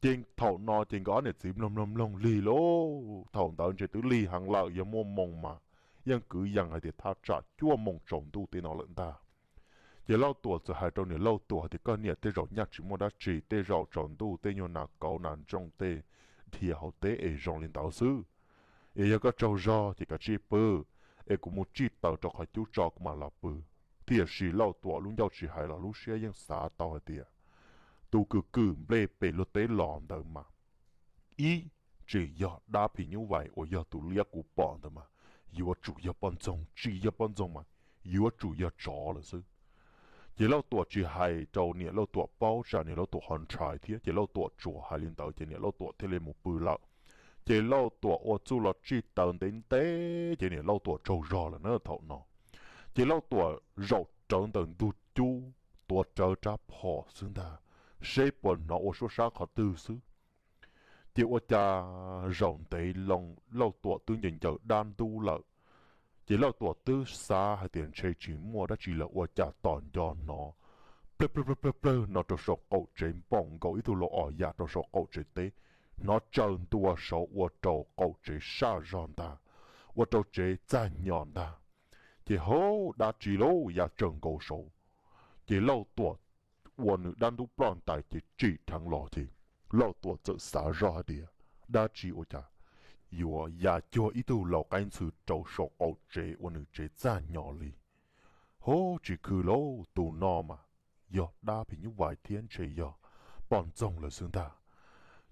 Ces thaum no ces nkawd ob niam txiv mloog mloog mloog lig lauj, thaum ntawd ntshe twb lig heev lawm, yog muaj moo mas yeej kwv yees hais tias thaj tsam cuaj moo tsaus ntuj tej no lawm ntag. Ces Lauj Tuam txawm hais rau niam Lauj Tuam hais tias, koj niam, tej zaum nyaj tsis muaj dab tsi, tej zaum tsaus ntuj tej nyuag nas kauv nas ntsooj tej dhia hauv teb es zoo li ntawd xwb. Es yog koj tsaug zog ces kav tsij pw, es kuv mus tsij taws rau qhov cub tso kuv mam los pw. Tiam sis Lauj Tuam lub ncauj tsis hais los lub siab yeej xav tau hais tias tus kwm kwm nplej pem luag teb los ntawd mas, ib, tsis yog dab phim nyuj vais uas yog tus liab kuv pom ntawd mas yuav tsum yog poj ntxoog, tsis yog poj ntxoog mas yuav tsum yog tsov lawm xwb. Ces Lauj Tuam tsis hais rau niam Lauj Tuam paub tsam niam Lauj Tuam ho ntshai thiab, ces Lauj Tuam tsuas hais li ntawd ces niam Lauj Tuam thiaj li mus pw lawm. Ces Lauj Tuam ua txuj los tsij taws ntev ntev ces niam Lauj Tuam tsaug zog lawm na thaum no. Ces Lauj Tuam zaum rawv ntawm ntug cub tuav rawv rab phom xwb ntag, seb puas hnov ua suab sab qhov twg xwb. Ces ua cas zaum ntev loo Lauj Tuam twb ncaws ncaws dab ntub lawm. Ces Lauj Tuam twb xav hais tias ntshe tsis muaj dab tsi lawm ua cas tom nco hnov plawg plawg plawg plawg plawg no rau saum qaum tsev npaum nkaus ib tug lau os yam rau saum qaum tsev teb, hnov tsaws ntua saud ua rau qaum tsev saj zog ntag, ua rau tsev txaj hnyos ntag. Ces hauv dab tsi lauj ya tsaws nkaus saud. Ces Lauj Tuam ua nws dab ntub ploj ntais ces tsim dheev los ces Lauj Tuam txawm xav zoj hais tias, dab tsi ua cas yuav ya cuag ib tug lau qaib ntxhw rau saum qaum tsev ua nws tsev txaj hnyos li. Hauv tsis khw lauj, tus no mas yog dab phim nyuj vais thiab ntshe yog poj ntxoog lawm xwb ntag.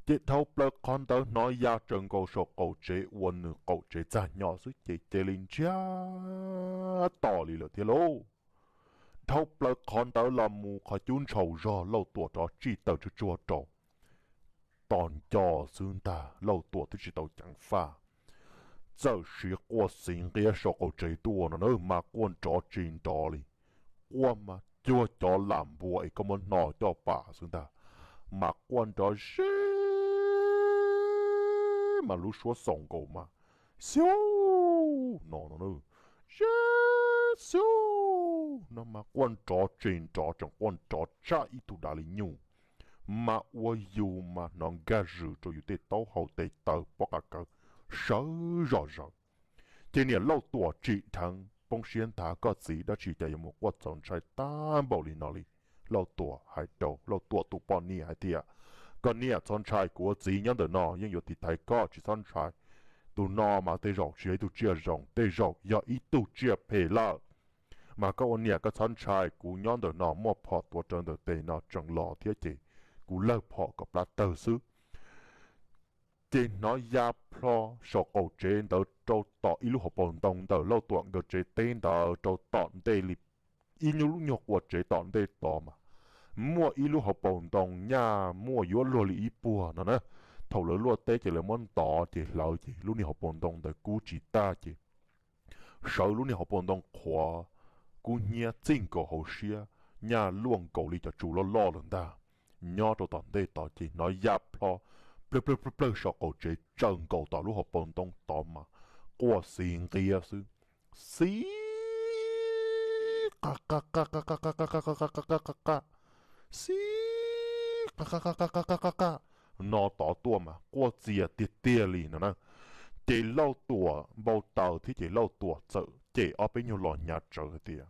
Ces dhau plaws qhov ntawd hnov ya tsaws nkaus saum qaum tsev ua nws qaum tsev txaj hnyos xwb ces cia li ntsiag to li lawm thiab lauj. Dhau plaws qhov ntawd los mus qhov cub ntshaus zog Lauj Tuam rov tsij taws tsuag tsuag rau tom nco xwb ntag, Lauj Tuam twb tsis tau ceev faj, txawm siv quaj xiv nqiab saum qaum tsev tuaj no na mas quaj nrov tsis nrov li. Quaj mas cuag cov lam npua es koj muab hno coj pam xwb ntag, mas quaj nrov zeb mas lub suab xaus nkaus mas xiu no no, zeb xiu no mas quaj nrov tsis nrov, tseem quaj nrov tshaj ib tug dav li nyuj, mas ua yus mas hnov nkag zws rau yus tej taub hau tes taw pob qa kawv sawv zom zaws. Ces niam Lauj Tuam tsim dheev poob siab nthav, koj txiv dab tsi cas yuav mus quaj txaus ntshai tag npaum li no li. Lauj Tuam hais rau Lauj Tuam tus poj niam hais tias, koj niam, txhob ntshai, kuv ua txiv nyob ntawm no yeej yuav tiv thaiv koj, tsis txhob ntshai. Tus no mas tej zaum tsis yog ib tug tsiaj zoo, tej zaum yog ib tug tsiaj phem lawm. Mas koj ua niam koj txhob ntshai, kuv nyob ntawm no muaj phom tuav rawv ntawm tes no tseem los thiab ces kuv lawg phom kom plab tawg xwb. Ces hnov ya plho saum qaum tsev ntawd rau tom ib lub hauv paus ntoo ntawm Lauj Tuam nkawd tsev teb ntawd rau tom ntej li ib nyuag lub nyuag qua tsev tom ntej tod mas muaj ib lub hauv paus ntoo nyaj muaj yuav luag li ib puag no na. Thaum lawv luaj teb ces lawv muab ntov ces hlawv ces lub niag hauv paus ntoo ntawd kub tsis tag ces sawv lub niag hauv paus ntoo qhuav, kub hnyiab txij nkaus hauv siab, nyaj luaj nkaus li cov tsu loj loj lawm ntag. Nyob rau tom ntej tod ces hnov ya plho plawg plawg plawg plawg saum qaum tsev tsaws nkaus tom lub hauv paus ntoo tod mas quaj xiv nqiab xwb. Xiv qa qa qa qa qa qa qa qa qa qa qa qa qa qa, xiv qa qa qa qa qa qa qa qa no tod tuaj mas quaj txias tiag tiag li no na. Ces Lauj Tuam npau taws thiab ces Lauj Tuam txawm cem ob peb nyuag los hnyav tsawv hais tias,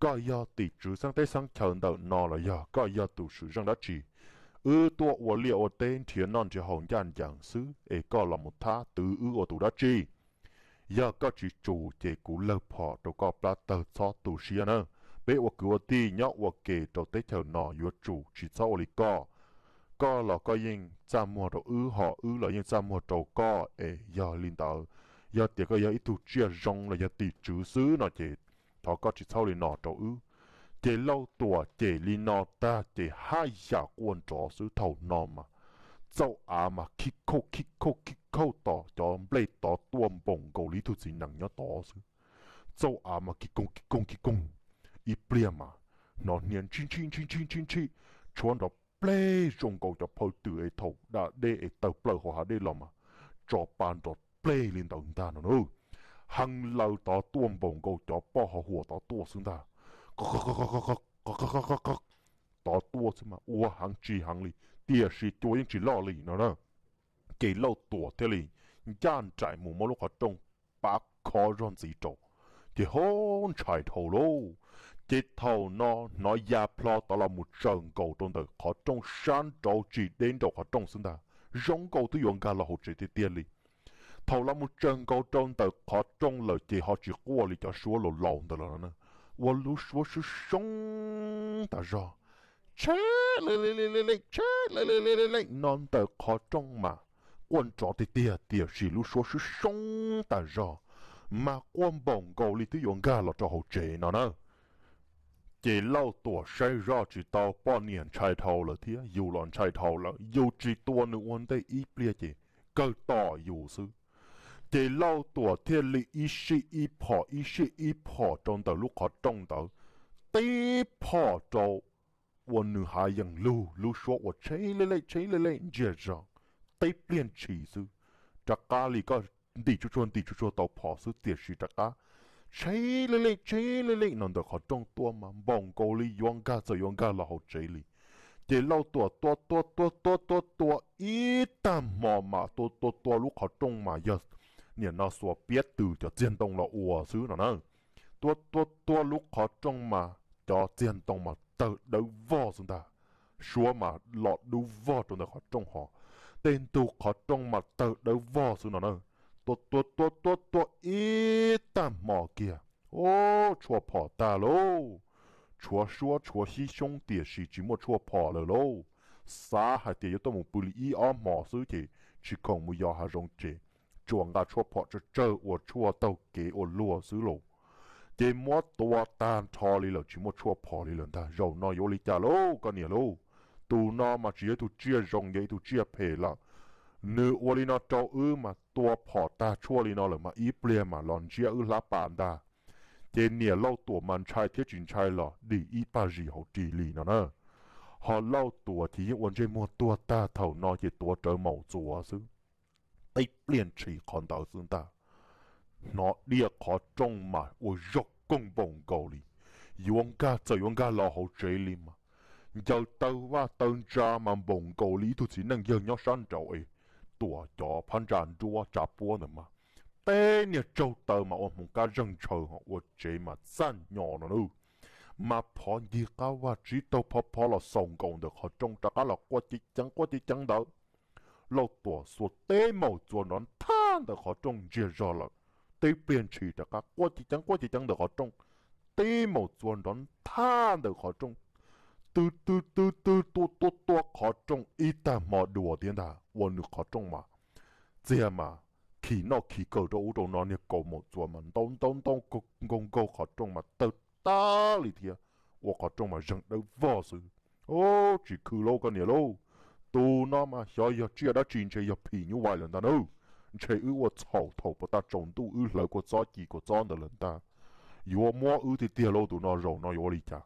koj yog tim tswv xeeb teb xeeb chaw ntawm no los yog koj yog tus swm zeej dab tsi? Wb tuaj ua liaj ua teb nrhiav noj nrhiav haus ncaj ncees xwb es koj los mus thab twv wb ua tus dab tsi? Yog koj tsis tsum ces kuv lawg phom rau koj plab tawg, txhob tu siab na. Peb ua kwv ua tij nyob ua ke rau teb chaws no yuav tsum tsis txhob ua li koj. Koj los koj yeej txaj muag rau wb, ho wb los yeej txaj muag rau koj, es yog li ntawd, yog tias koj yog ib tug tsiaj zoo los yog tim tswv xwb no ces thov koj tsis txhob li no rau wb. Ces Lauj Tuam cem li no tag ces haj yam quaj nrov xwb. Thaum no mas txauj av mas khib khauj khib khauj khib khauj tom cov nplej tod tuaj npaum nkaus li ib tug txiv nees nyob tod xwb. Txauj av mas khib koog khib koog khib koog, ib pliag mas hnov hnia ntshib ntshib ntshib ntshib ntshib ntshib, tshuab nrov pleg zoo nkaus cov phaw twm es thaum da dej es tawg plaws hauv hav dej los mas tso pa nrov pleg li ntawd ntag no na. Heev laws tod tuaj npaum nkaus cov poj ho huam tod tuaj xwb ntag. Tod tuaj xwb mas ua heev tsis heev li, tiam sis cua yeej tsis loj li no na. Ces Lauj Tuam thiaj li ncaj nraim mus muab lub qhov rooj pab khob zog ntxiv rau, ces ho ntshai dhau lauj. Ces thaum no hnov ya plho tod los mus tsaws nkaus rau ntawm qhov rooj sab nraud tsis deb nraum qhov rooj xwb ntag, zoo nkaus twb yuav nkag los hauv tsev tiag tiag li. Thaum los mus tsaws nkaus rau ntawm qhov rooj lawm ces ho tsis quaj li cov suab laus laus ntawd lawm no na, ua lub suab sub soob tas zog, tsheb le le le le le, tsheb le le le le le no ntawm qhov rooj mas quaj nrov tiag tiag tiam sis lub suab sub soob tas zog, mas quaj npaum nkaus li twb yuav nkag los rau hauv tsev no na. Ces Lauj Tuam saib zoj tsis tau, poj niam ntshai dhau lawm thiab yus los ntshai dhau lawm, yus tsis tua nws ua ntej ib pliag ces kawg tom yus xwb. Ces Lauj Tuam thiaj li ib sij ib phom ib sij ib phom rau ntawm lub qhov rooj ntawd, tib phom rau ua nws hav yees lug, lub suab ua tsheb lej lej tsheb lej lej ntsiag zog, tib pliag ntshis xwb, rov qab li koj ntim tsuag tsuag ntim tsuag tsuag tau phom xwb tiam sis rov qab tsheb lej lej tsheb lej lej no ntawm qhov rooj tuaj mas npaum nkaus li yuav nkag txawm yuav nkag los hauv tsev li. Ces Lauj Tuam tua tua tua tua tua tua ib tag hmo mas tua tua tua lub qhov rooj mas yog niam no xuas piab tws cov txiag ntoo los ua xwb no na. Tua tua tua lub qhov rooj mas cov txiag ntoo mas tawg dawb vog xwb ntag, suab mas los dub vog rau ntawm qhov rooj ho, tej ntug qhov rooj mas tawg dawb vog xwb no na. Tua tua tua tua tua ib tag hmo kiag, o, tshuaj phom tag lauj. Tshuav suab tshuav xib xyoob tiam sis tsis muaj tshuaj phom lawm lauj. Xav hais tias yuav tuaj mus pw li ib ob hmos xwb ces tsis khoom mus yos hav zoov ces tsuas nqa tshuaj phom tsawg tsawg ua tshuaj taug kev ua luag xwb lauj. Ces muab tua tag nrho li lawm tsis muaj tshuaj phom li lawm ntag. Zaum no yuav ua li cas lauj koj niam lauj? Tus no mas tsis yog ib tug tsiaj zoo, yog ib tug tsiaj phem lawm. Nws ua li no rau wb mas tua phom tag tshuaj li no lawm mas ib pliag mas los ntsiab wb hlab pas ntag. Ces niam Lauj Tuam mas ntshai thiab tsis ntshai los dim ib pag zis hauv ris li no na. Ho Lauj Tuam ces yeej ua ntsej muag tuag tag thaum no ces tuav rawv maum txuas xwb. Tib pliag ntshis qhov ntawd xwb ntag, hnov diaj qhov rooj mas ua zog koog npaum nkaus li yuav nkag txawm yuav nkag los hauv tsev li mas ncaws taw vaj taw ntsa mas npaum nkaus li ib tug txiv neej yawg nyob sab nraud es tuam cov phab ntsa nruab tsa puab ntawd mas teb niag tsaug taw mas ua hmoov kab zeeg ntshaw ho ua tsev mas txaj nyo no na. Mas phov ncig qab vaj tsib taug phov phov los xaus nkaus ntawm qhov rooj rov qab los quaj ceev ceev quaj ceev ceev ntawd. Lauj Tuam xuas tib maum txuas nrov nthab ntawm qhov rooj ntsiag zog lawm, tib pliag ntshis rov qab quaj ceev ceev quaj ceev ceev ntawm qhov rooj, tib maum txuas nrov nthab ntawm qhov rooj, tw tw tw tw tua tua tua qhov rooj ib tag hmo dua thiab ntag. Ua nws qhov rooj mas txiag mas khi noj khi kaw rau ub rau no, niag kaus maum txuas mas ntaub ntaub ntaub nkaug nkaug qhov rooj mas tawg tag li thiab, ua qhov rooj mas zeeg dawb vog xwb. Tsis khw lauj koj niam lauj, tus no mas xyov yog tsiaj dab tsi ntshe yog phim nyuj vais lawm ntag na. Ntshe wb ua txhaum thaum puag ta tsaus ntuj wb hlawv kua txob ci kua txob ntawd lawm ntag. Yuav muab wb tiag tiag lauj tus no, zaum no yuav ua li cas?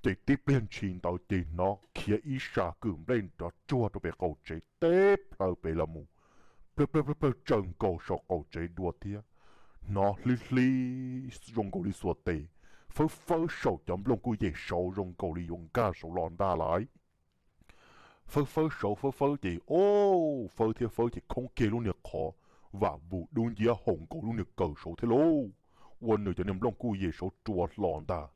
Ces tib pliag ntshis ntawd ces hnov khiav ib sab kwj nplej nrov tsuag rau pem qaum tsev teb plhaw pem los mus, plawg plawg plawg plawg tsaws nkaus saum qaum tsev dua thiab. Hnov hlib hlib zoo nkaus li xuas tes, fawb fawb saum cov nplooj kuj yem saud zoo nkaus li yuav nkag saud los ntag lauj. Fawb fawb saud fawb fawb ces, o, fawb thiab fawb ces khoob kiag lub niag qhov vam vus dub nciab haum nkaus lub niag kawm saud thiab lauj. Ua nws cov niag nplooj kuj yem saud rua hlo ntag.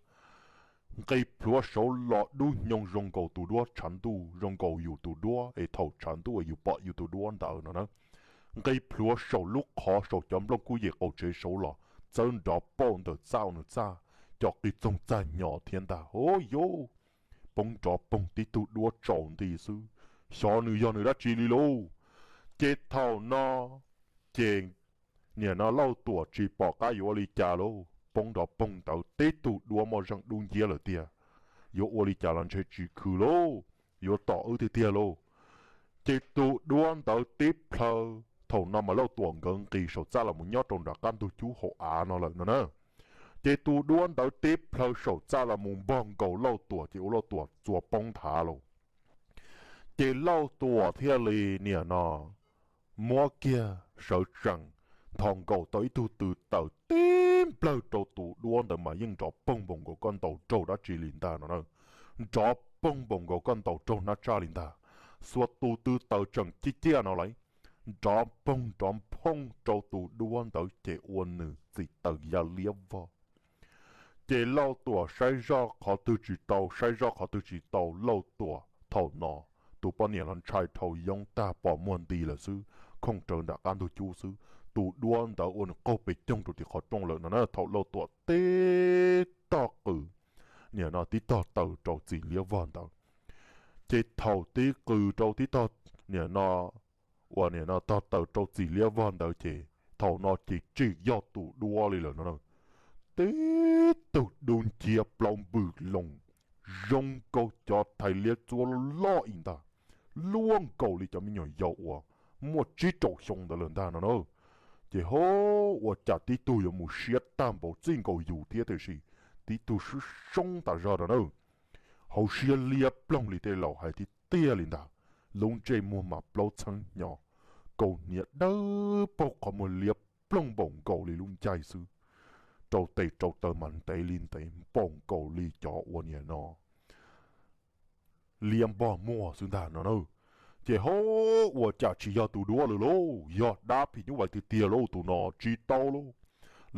Nqis plhuav saud los dub hnyoo zoo nkaus tus duab tshav ntuj, zoo nkaus yus tus duab es thaum tshav ntuj es yus pom yus tus duab ntawd no na. Nqis plhuav saum lub qhov saum cov nplooj kuj yem qaum tsev saud los txawb nrov pauj ntawm txaj nws txaj, cov qis txoog txaj hnyos thiab ntag. O yauj, poob nrov poog tib tug duab tsaus nti xwb, xyov nws yog nws dab tsi li lauj. Ces thaum no ces niam no Lauj Tuam tsis pom qab yuav ua li cas lauj, poob nrov poog ntawd tib tug duab muaj zeeg dub nciab lawm tiag. Yuav ua li cas los ntshe tsis khw lauj, yuav tom wb tiag tiag lauj. Ces tus duab ntawd tib plhaw, thaum no mas Lauj Tuam nkawd nqis saum txaj los mus nyob rau nram qab ntug cub hauv av no lawm no na. Ces tus duab ntawd tib plhaw saum txaj los mus npog nkaus Lauj Tuam ces ua Lauj Tuam txuas poob nthav lauj. Ces Lauj Tuam thiaj li niam no muab kiag sawv tsees, nthos nkaus tau ib tug tw taws tib nplawg rau tus duab ntawd mas yeej nrov poog npaum nkaus koj ntaus raug dab tsi li ntag no na. Nrov poog npaum nkaus koj ntaus raug hnab tsaj li ntag. Xuas tus tw taws tseem ciaj ciaj no lauj, nrov poog nrov phooj rau tus duab ntawd ces ua nws txim taws ya liab vog. Ces Lauj Tuam saib zoj qhov twg tsis tau, saib zoj qhov twg tsis tau, Lauj Tuam thaum no tus poj niam los ntshai dhau yoob tag pos muag nti lawm xwb, khooj rawv nram qab ntug cub xwb. Tus duab ntawd ua nws qaug pes coog rau tim qhov rooj lawm no na. Thaum Lauj Tuam tib tog qws, niam no tib tog taws rau txim liab vog ntawd, ces thaum tib qws rau tib tog, niam no, uas niam no tog taws rau txim liab vog ntawd ces thaum no ces tseem yog tus duab li lawm no. Tib tug dub nciab plaub npws loo, zoo nkaus cov thais liab txuab loj ib ntag, luaj nkaus li cov me nyuam yaus uas muaj tsib rau xyoo ntawd lawm ntag no na. Ces ho ua cas tib tug yuav mus siab tag npaum txij nkaus yus thiab tiam sis tib tug soob soob tas zog no na. Hauv siab liab ploog li tej laus hais tiag tiag li ntag, lub ntsej muag mas plaub txheeb hnyo, kaus hniav dawb paug qhov muag liab ploog npaum nkaus li lub ncaig xwb, rau tes rau taw mas ntev li ntev npaum nkaus li cov ua niam no liab npog muag xwb ntag no na. Ces ho ua cas tsis yog tus duab lawm lauj, yog dab phim nyuj vais tiag tiag lauj, tus no tsis tau lauj.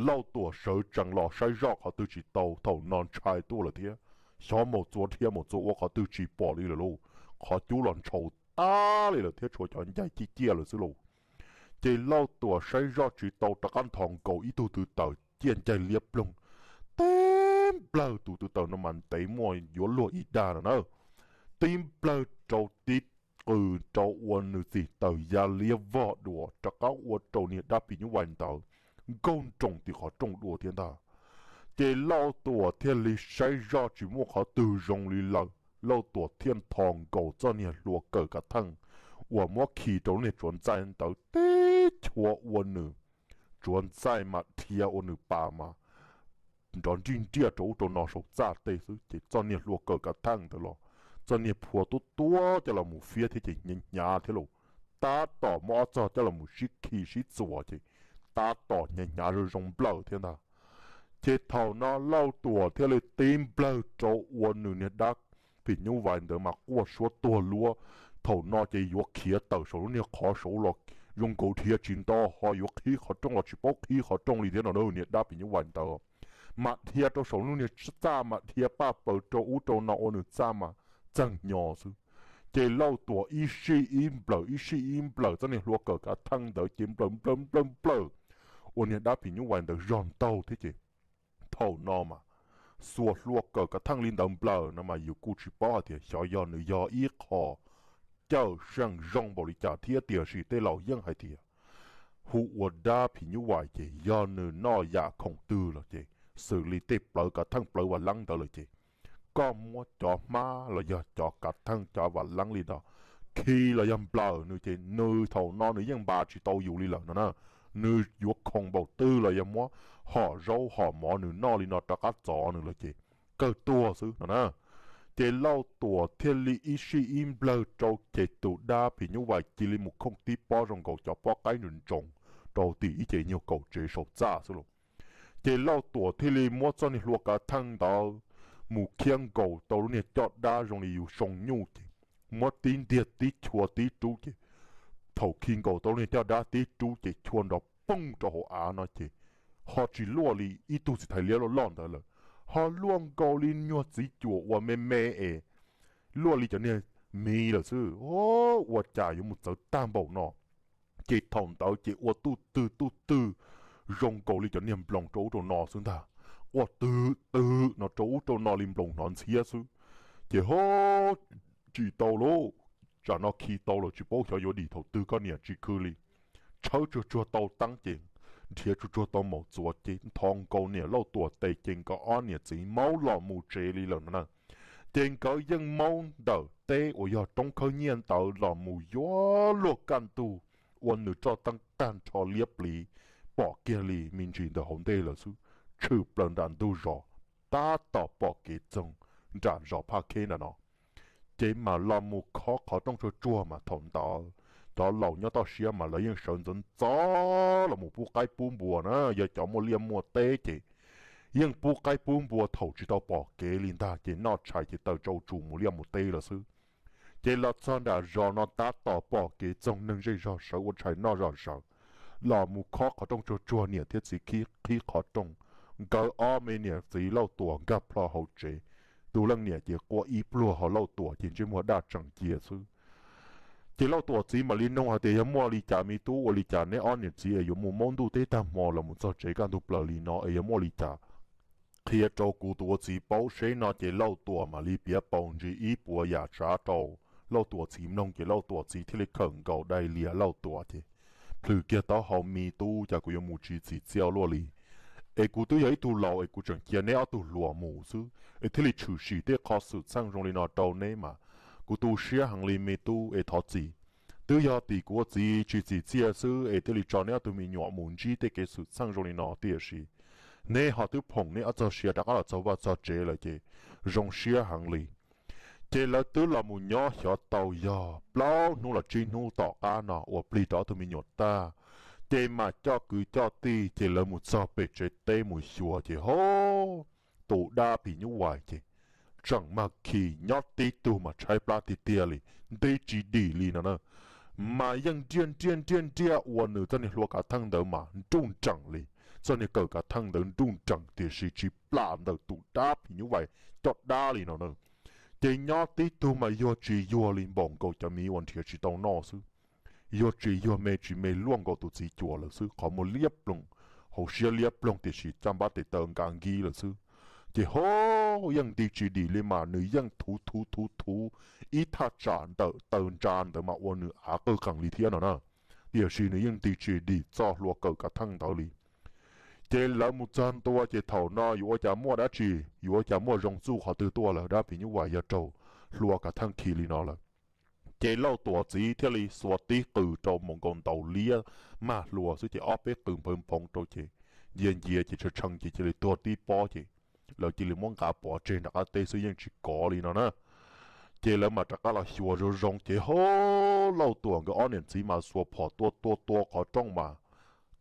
Lauj Tuam sawv tsees los saib zoj qhov twg tsis tau, thaum no ntshai tuaj lawm thiab, xyov mus txua dhia mus txua ua qhov twg tsis pom li lawm lauj. Qhov cub los ntshaus tag li lawm thiab tshuav cov ncaig ciaj ciaj lawm xwb lauj. Ces Lauj Tuam saib zoj tsis tau rov qab nthos nkaus ib tug tw taws ciaj ncaig liab ploog, tib nplawg, tus tw taws no mas ntev muaj yuav luag ib dag no na, tib nplawg rau tib qws rau ua nws txim taws ya liab vog dua rov qab ua rau niag dab phim nyuj vais ntawd nkaug nroos tim qhov rooj dua thiab ntag. Ces Lauj Tuam thiaj li saib zoj tsis muaj qhov twg zoo li lawm, Lauj Tuam thiaj nthos nkaus txoj niag hlua kawm kav theej uas muab khi rau lub niag tsuav ntxaij ntawd tib chua ua nws tsuav ntxaij mas dhia ua nws pas mas nrov nrij nriaj rau ub rau no saum txaj teb xwb ces txoj niag hlua kawm kav theej ntawd los txoj niag phua tuab tuab coj los mus fiab thiab ces hnyav hnyav thiab lauj. Tab tom muab ob txog coj los mus sib khi sib txuas ces tab tom hnyav hnyav zoo zoo nplawm thiab ntag. Ces thaum no Lauj Tuam thiaj li tib nplawg rau ua nws niag dab phim nyuj vais ntawd mas quaj suab tuag luab. Thaum no ces yuav khiav tawm saum lub niag qhov saud los zoo nkaus dhia tsis nto, ho yuav qhib qhov rooj los tsis paub qhib qhov rooj li thiab no na. Niag dab phim nyuj vais ntawd mam dhia rau saum lub niag txaj mas dhia paj paws rau ub rau no ua nws txaj mas txeeg hnyo xwb. Ces Lauj Tuam ib sij ib nplawm ib sij ib nplawm txoj niag hlua kawm kav theej ntawd ces nplawm nplawm nplawm nplawm ua niag dab phim nyuj vais ntawd zog ntaug thiab ces thaum no mas xuas hlua kawm kav theej li ntawd nplawm no mas yus kuj tsis paub hais tias xyov yog nws yog ib qho cawm seej zoo npaum li cas thiab tiam sis tej laus yeej hais tias hu ua dab phim nyuj vais ces yog nws noj yam khoom twg los ces xws li tej plawv kav theej plawv vam leeb ntawd lawm ces koj muab cov hmab los yog cov kav theej cov vam leeb li no khi los yog nplawm nws ces nws thaum no nws yeej npav tsis tau yus li lawm no na. Nws yuav khoom npaum twg los yog muab hom zaub hom mov nws noj li no rov qab txov nws lawm ces kawg tuag xwb no na. Ces Lauj Tuam thiaj li ib sij ib nplawg rau ces tus dab phim nyuj vais cia li mus khooj tib pob zoo nkaus cov pob qaib ntsoos ntsoos rau tim ib ce nyuag kaum tsev saum txaj xwb lauj. Ces Lauj Tuam thiaj li muab txoj niag hlua kav theej ntawd mus khiab nkaus tau lub niag caj dab zoo li yus soo nyuj ces muab tib ntiag tib chua tib rub ces thaum khi nkaus tau lub niag caj dab tib rub ces chua nrov poog rau hauv av no ces ho tsis luaj li ib tug txiv thais liab loj loj ntawd lawm, ho luaj nkaus li nyuag txiv cuam uas me me es luaj li cov niag miv lawm xwb. Ua cas yuav mus txawv tag npaum no? Ces thaum ntawd ces ua tuj twg tuj twg zoo nkaus li cov niag nploos rau ub rau no xwb ntag, ua twg twg no rau ub rau no li nploos hnov ntxhiab xwb. Ces ho tsis tau lauj, tsam no khi tau lawm tsis paub xyov yuav dim thaum twg koj niam tsis khw li. Tshawb tsuag tsuag tau teeb ces nrhiav tsuag tsuag tau maum txuas ces nthos nkaus niam Lauj Tuam tes ces nkawd ob niam txiv maub los mus tsev li lawm no na. Ces nkawd yeej maub ntawm teb uas yog roob khawb nyiaj ntawd los mus yuav luag kaj ntug ua nws roj teeb tag nrho liab pliv pom kiag li me ntsis ntawm hauv ntej lawm xwb, tshwm plaws nram ntug zos, tab tom pom kev txoog nram zos Phaj Kheb nram no. Ces mam los mus khob qhov rooj tsuag tsuag mas thaum ntawd cov laus nyob toj siab mas lawv yeej sawv ntxov ntxov los mus pub qaib pub npua na, yog cov muaj liaj muaj teb ces yeej pub qaib pub npua thaum tsis tau pom kev li ntag ces noj tshais ces taws tsau tsuag mus liaj mus teb lawm xwb. Ces los txog nram zos no tab tom pom kev txoog, neeg zej zog sawv ua tshais noj zom zaws, los mus khob qhov rooj tsuag tsuag, niam thiab txiv qhib qhov rooj. Nkawd ob me niam txiv Lauj Tuam nkag plho hauv tsev, tus leej niam ces quaj ib pluag, ho Lauj Tuam ces ntsej muag daj tseem cia xwb. Ces Lauj Tuam txiv mam li nug hais tias yog muaj li cas me tub, ua li cas neb ob niam txiv es yuav mus maub ntuj teb tag hmo los mus txog tsev kaj ntug plaws li no es yog muaj li cas, qhia rau kuv tus ua txiv paub seb no. Ces Lauj Tuam mam li piav paus ntsis ib puas yam tsav rau Lauj Tuam txiv mloog ces Lauj Tuam txiv thiaj li khawm nkaus dai lias Lauj Tuam ces plhws kiag taub hau, me tub, cas kuv yuav mus tsis txim txiaj luaj li. Es kuv twb yog ib tug laus es kuv tseem cia neb ob tug hluas mus xwb es thiaj li tshwm sim tej qhov xwm txheej zoo li no rau neb mas kuv tu siab heev li me tub, es thov txim. Twb yog tim kuv ua txiv tsis txim txiaj xwb es thiaj li tso neb ob tug me nyuam mus ntsib tej kev xwm txheej zoo li no, tiam sis neb ho twb phoom neb ob txoj sia rov qab los txog vaj txog tsev lawm ces zoo siab heev li. Ces lawv twb los mus nyob xyov tau yog plaub hnub los tsib hnub tom qab no ua plig rau ob tug me nyuam tag, ces mam coj kwv coj tij ces lawv mus txog pem tsev teb mus xyuas ces ho tus dab phim nyuj vais ces tseem mag khi nyob tib tug mas tshaib plab tiag tiag li, nti tsis dim li no na. Mas yeej nriaj nriaj nriaj nriaj ua nws txoj niag hlua kav theej ntawd mas nruj nreem li, txoj niag kawm kav theej ntawd nruj nreem tiam sis tsis plam ntawm tus dab phim nyuj vais coj dab li no na. Ces nyob tib tug mas yuag tsis yuag li, npaum nkaus cov miv uas nrhiav tsis tau noj xwb, yuag tsis yuag, me tsis me, luaj nkaus tus txiv cuas lawm xwb, qhov muag liab ploog, hauv siab liab ploog tiam sis caj npab tes taw nka nkib lawm xwb. Ces ho yeej nti tsis dim li mas nws yeej thuv thuv thuv thuv ib thaj tsam ntawm taw ntsa ntawd mas ua nws av qawj qees li thiab no na. Tiam sis nws yeej nti tsis dim txoj hlua kawm kav theej ntawd li. Ces lawv mus txog ntua ces thaum no yuav ua cas muaj dab tsi, yuav ua cas muaj zoo txuj qhov twg tuaj lawm, dab phim nyuj vais yog raug hlua kav theej khi li no lawm. Ces Lauj Tuam txiv thiaj li xuas tib qws rau mus nkaus ntaus liab mag hlua xwb ces ob peb qws nphawv nphoov rau ces ncia ncia ces tshee tshee ces cia li tuag tib pob ces lawv cia li muab nqa pov tseg nram qab teb xwb, yeej tsis kov li no na. Ces lawv mam rov qab los xyuas zoo zoo ces ho Lauj Tuam nkawd ob niam txiv mas xuas phom tua tua tua qhov rooj mas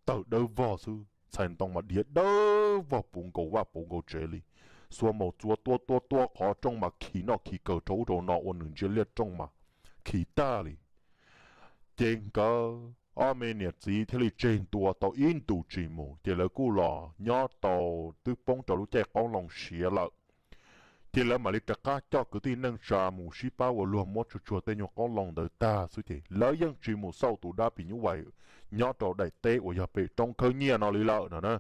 tawg dawb vog xwb, txhais ntoo mas diav dawb vog puv nkaus vaj puv nkaus tsev li. Xuas maum txuas tua tua tua qhov rooj mas khi noj khi kaw rau ub rau no ua nws ntsia liaj rooj mas khi tag li. Ces nkawd ob me niam txiv thiaj li tseg ntua tau ib ntus tsis mus ces lawv kuj los nyob tau twb poob rau lub caij qoob loo siav lawm. Ces lawv mam li rov qab coj kwv tij neej tsa mus sib pab ua luag muab tsuag tsuag tej nyuag qoob loo ntawd tag xwb ces lawv yeej tsis mus xauj tus dab phim nyuj vais nyob rau daim teb uas yog pem roob khawb nyiaj no li lawm no na.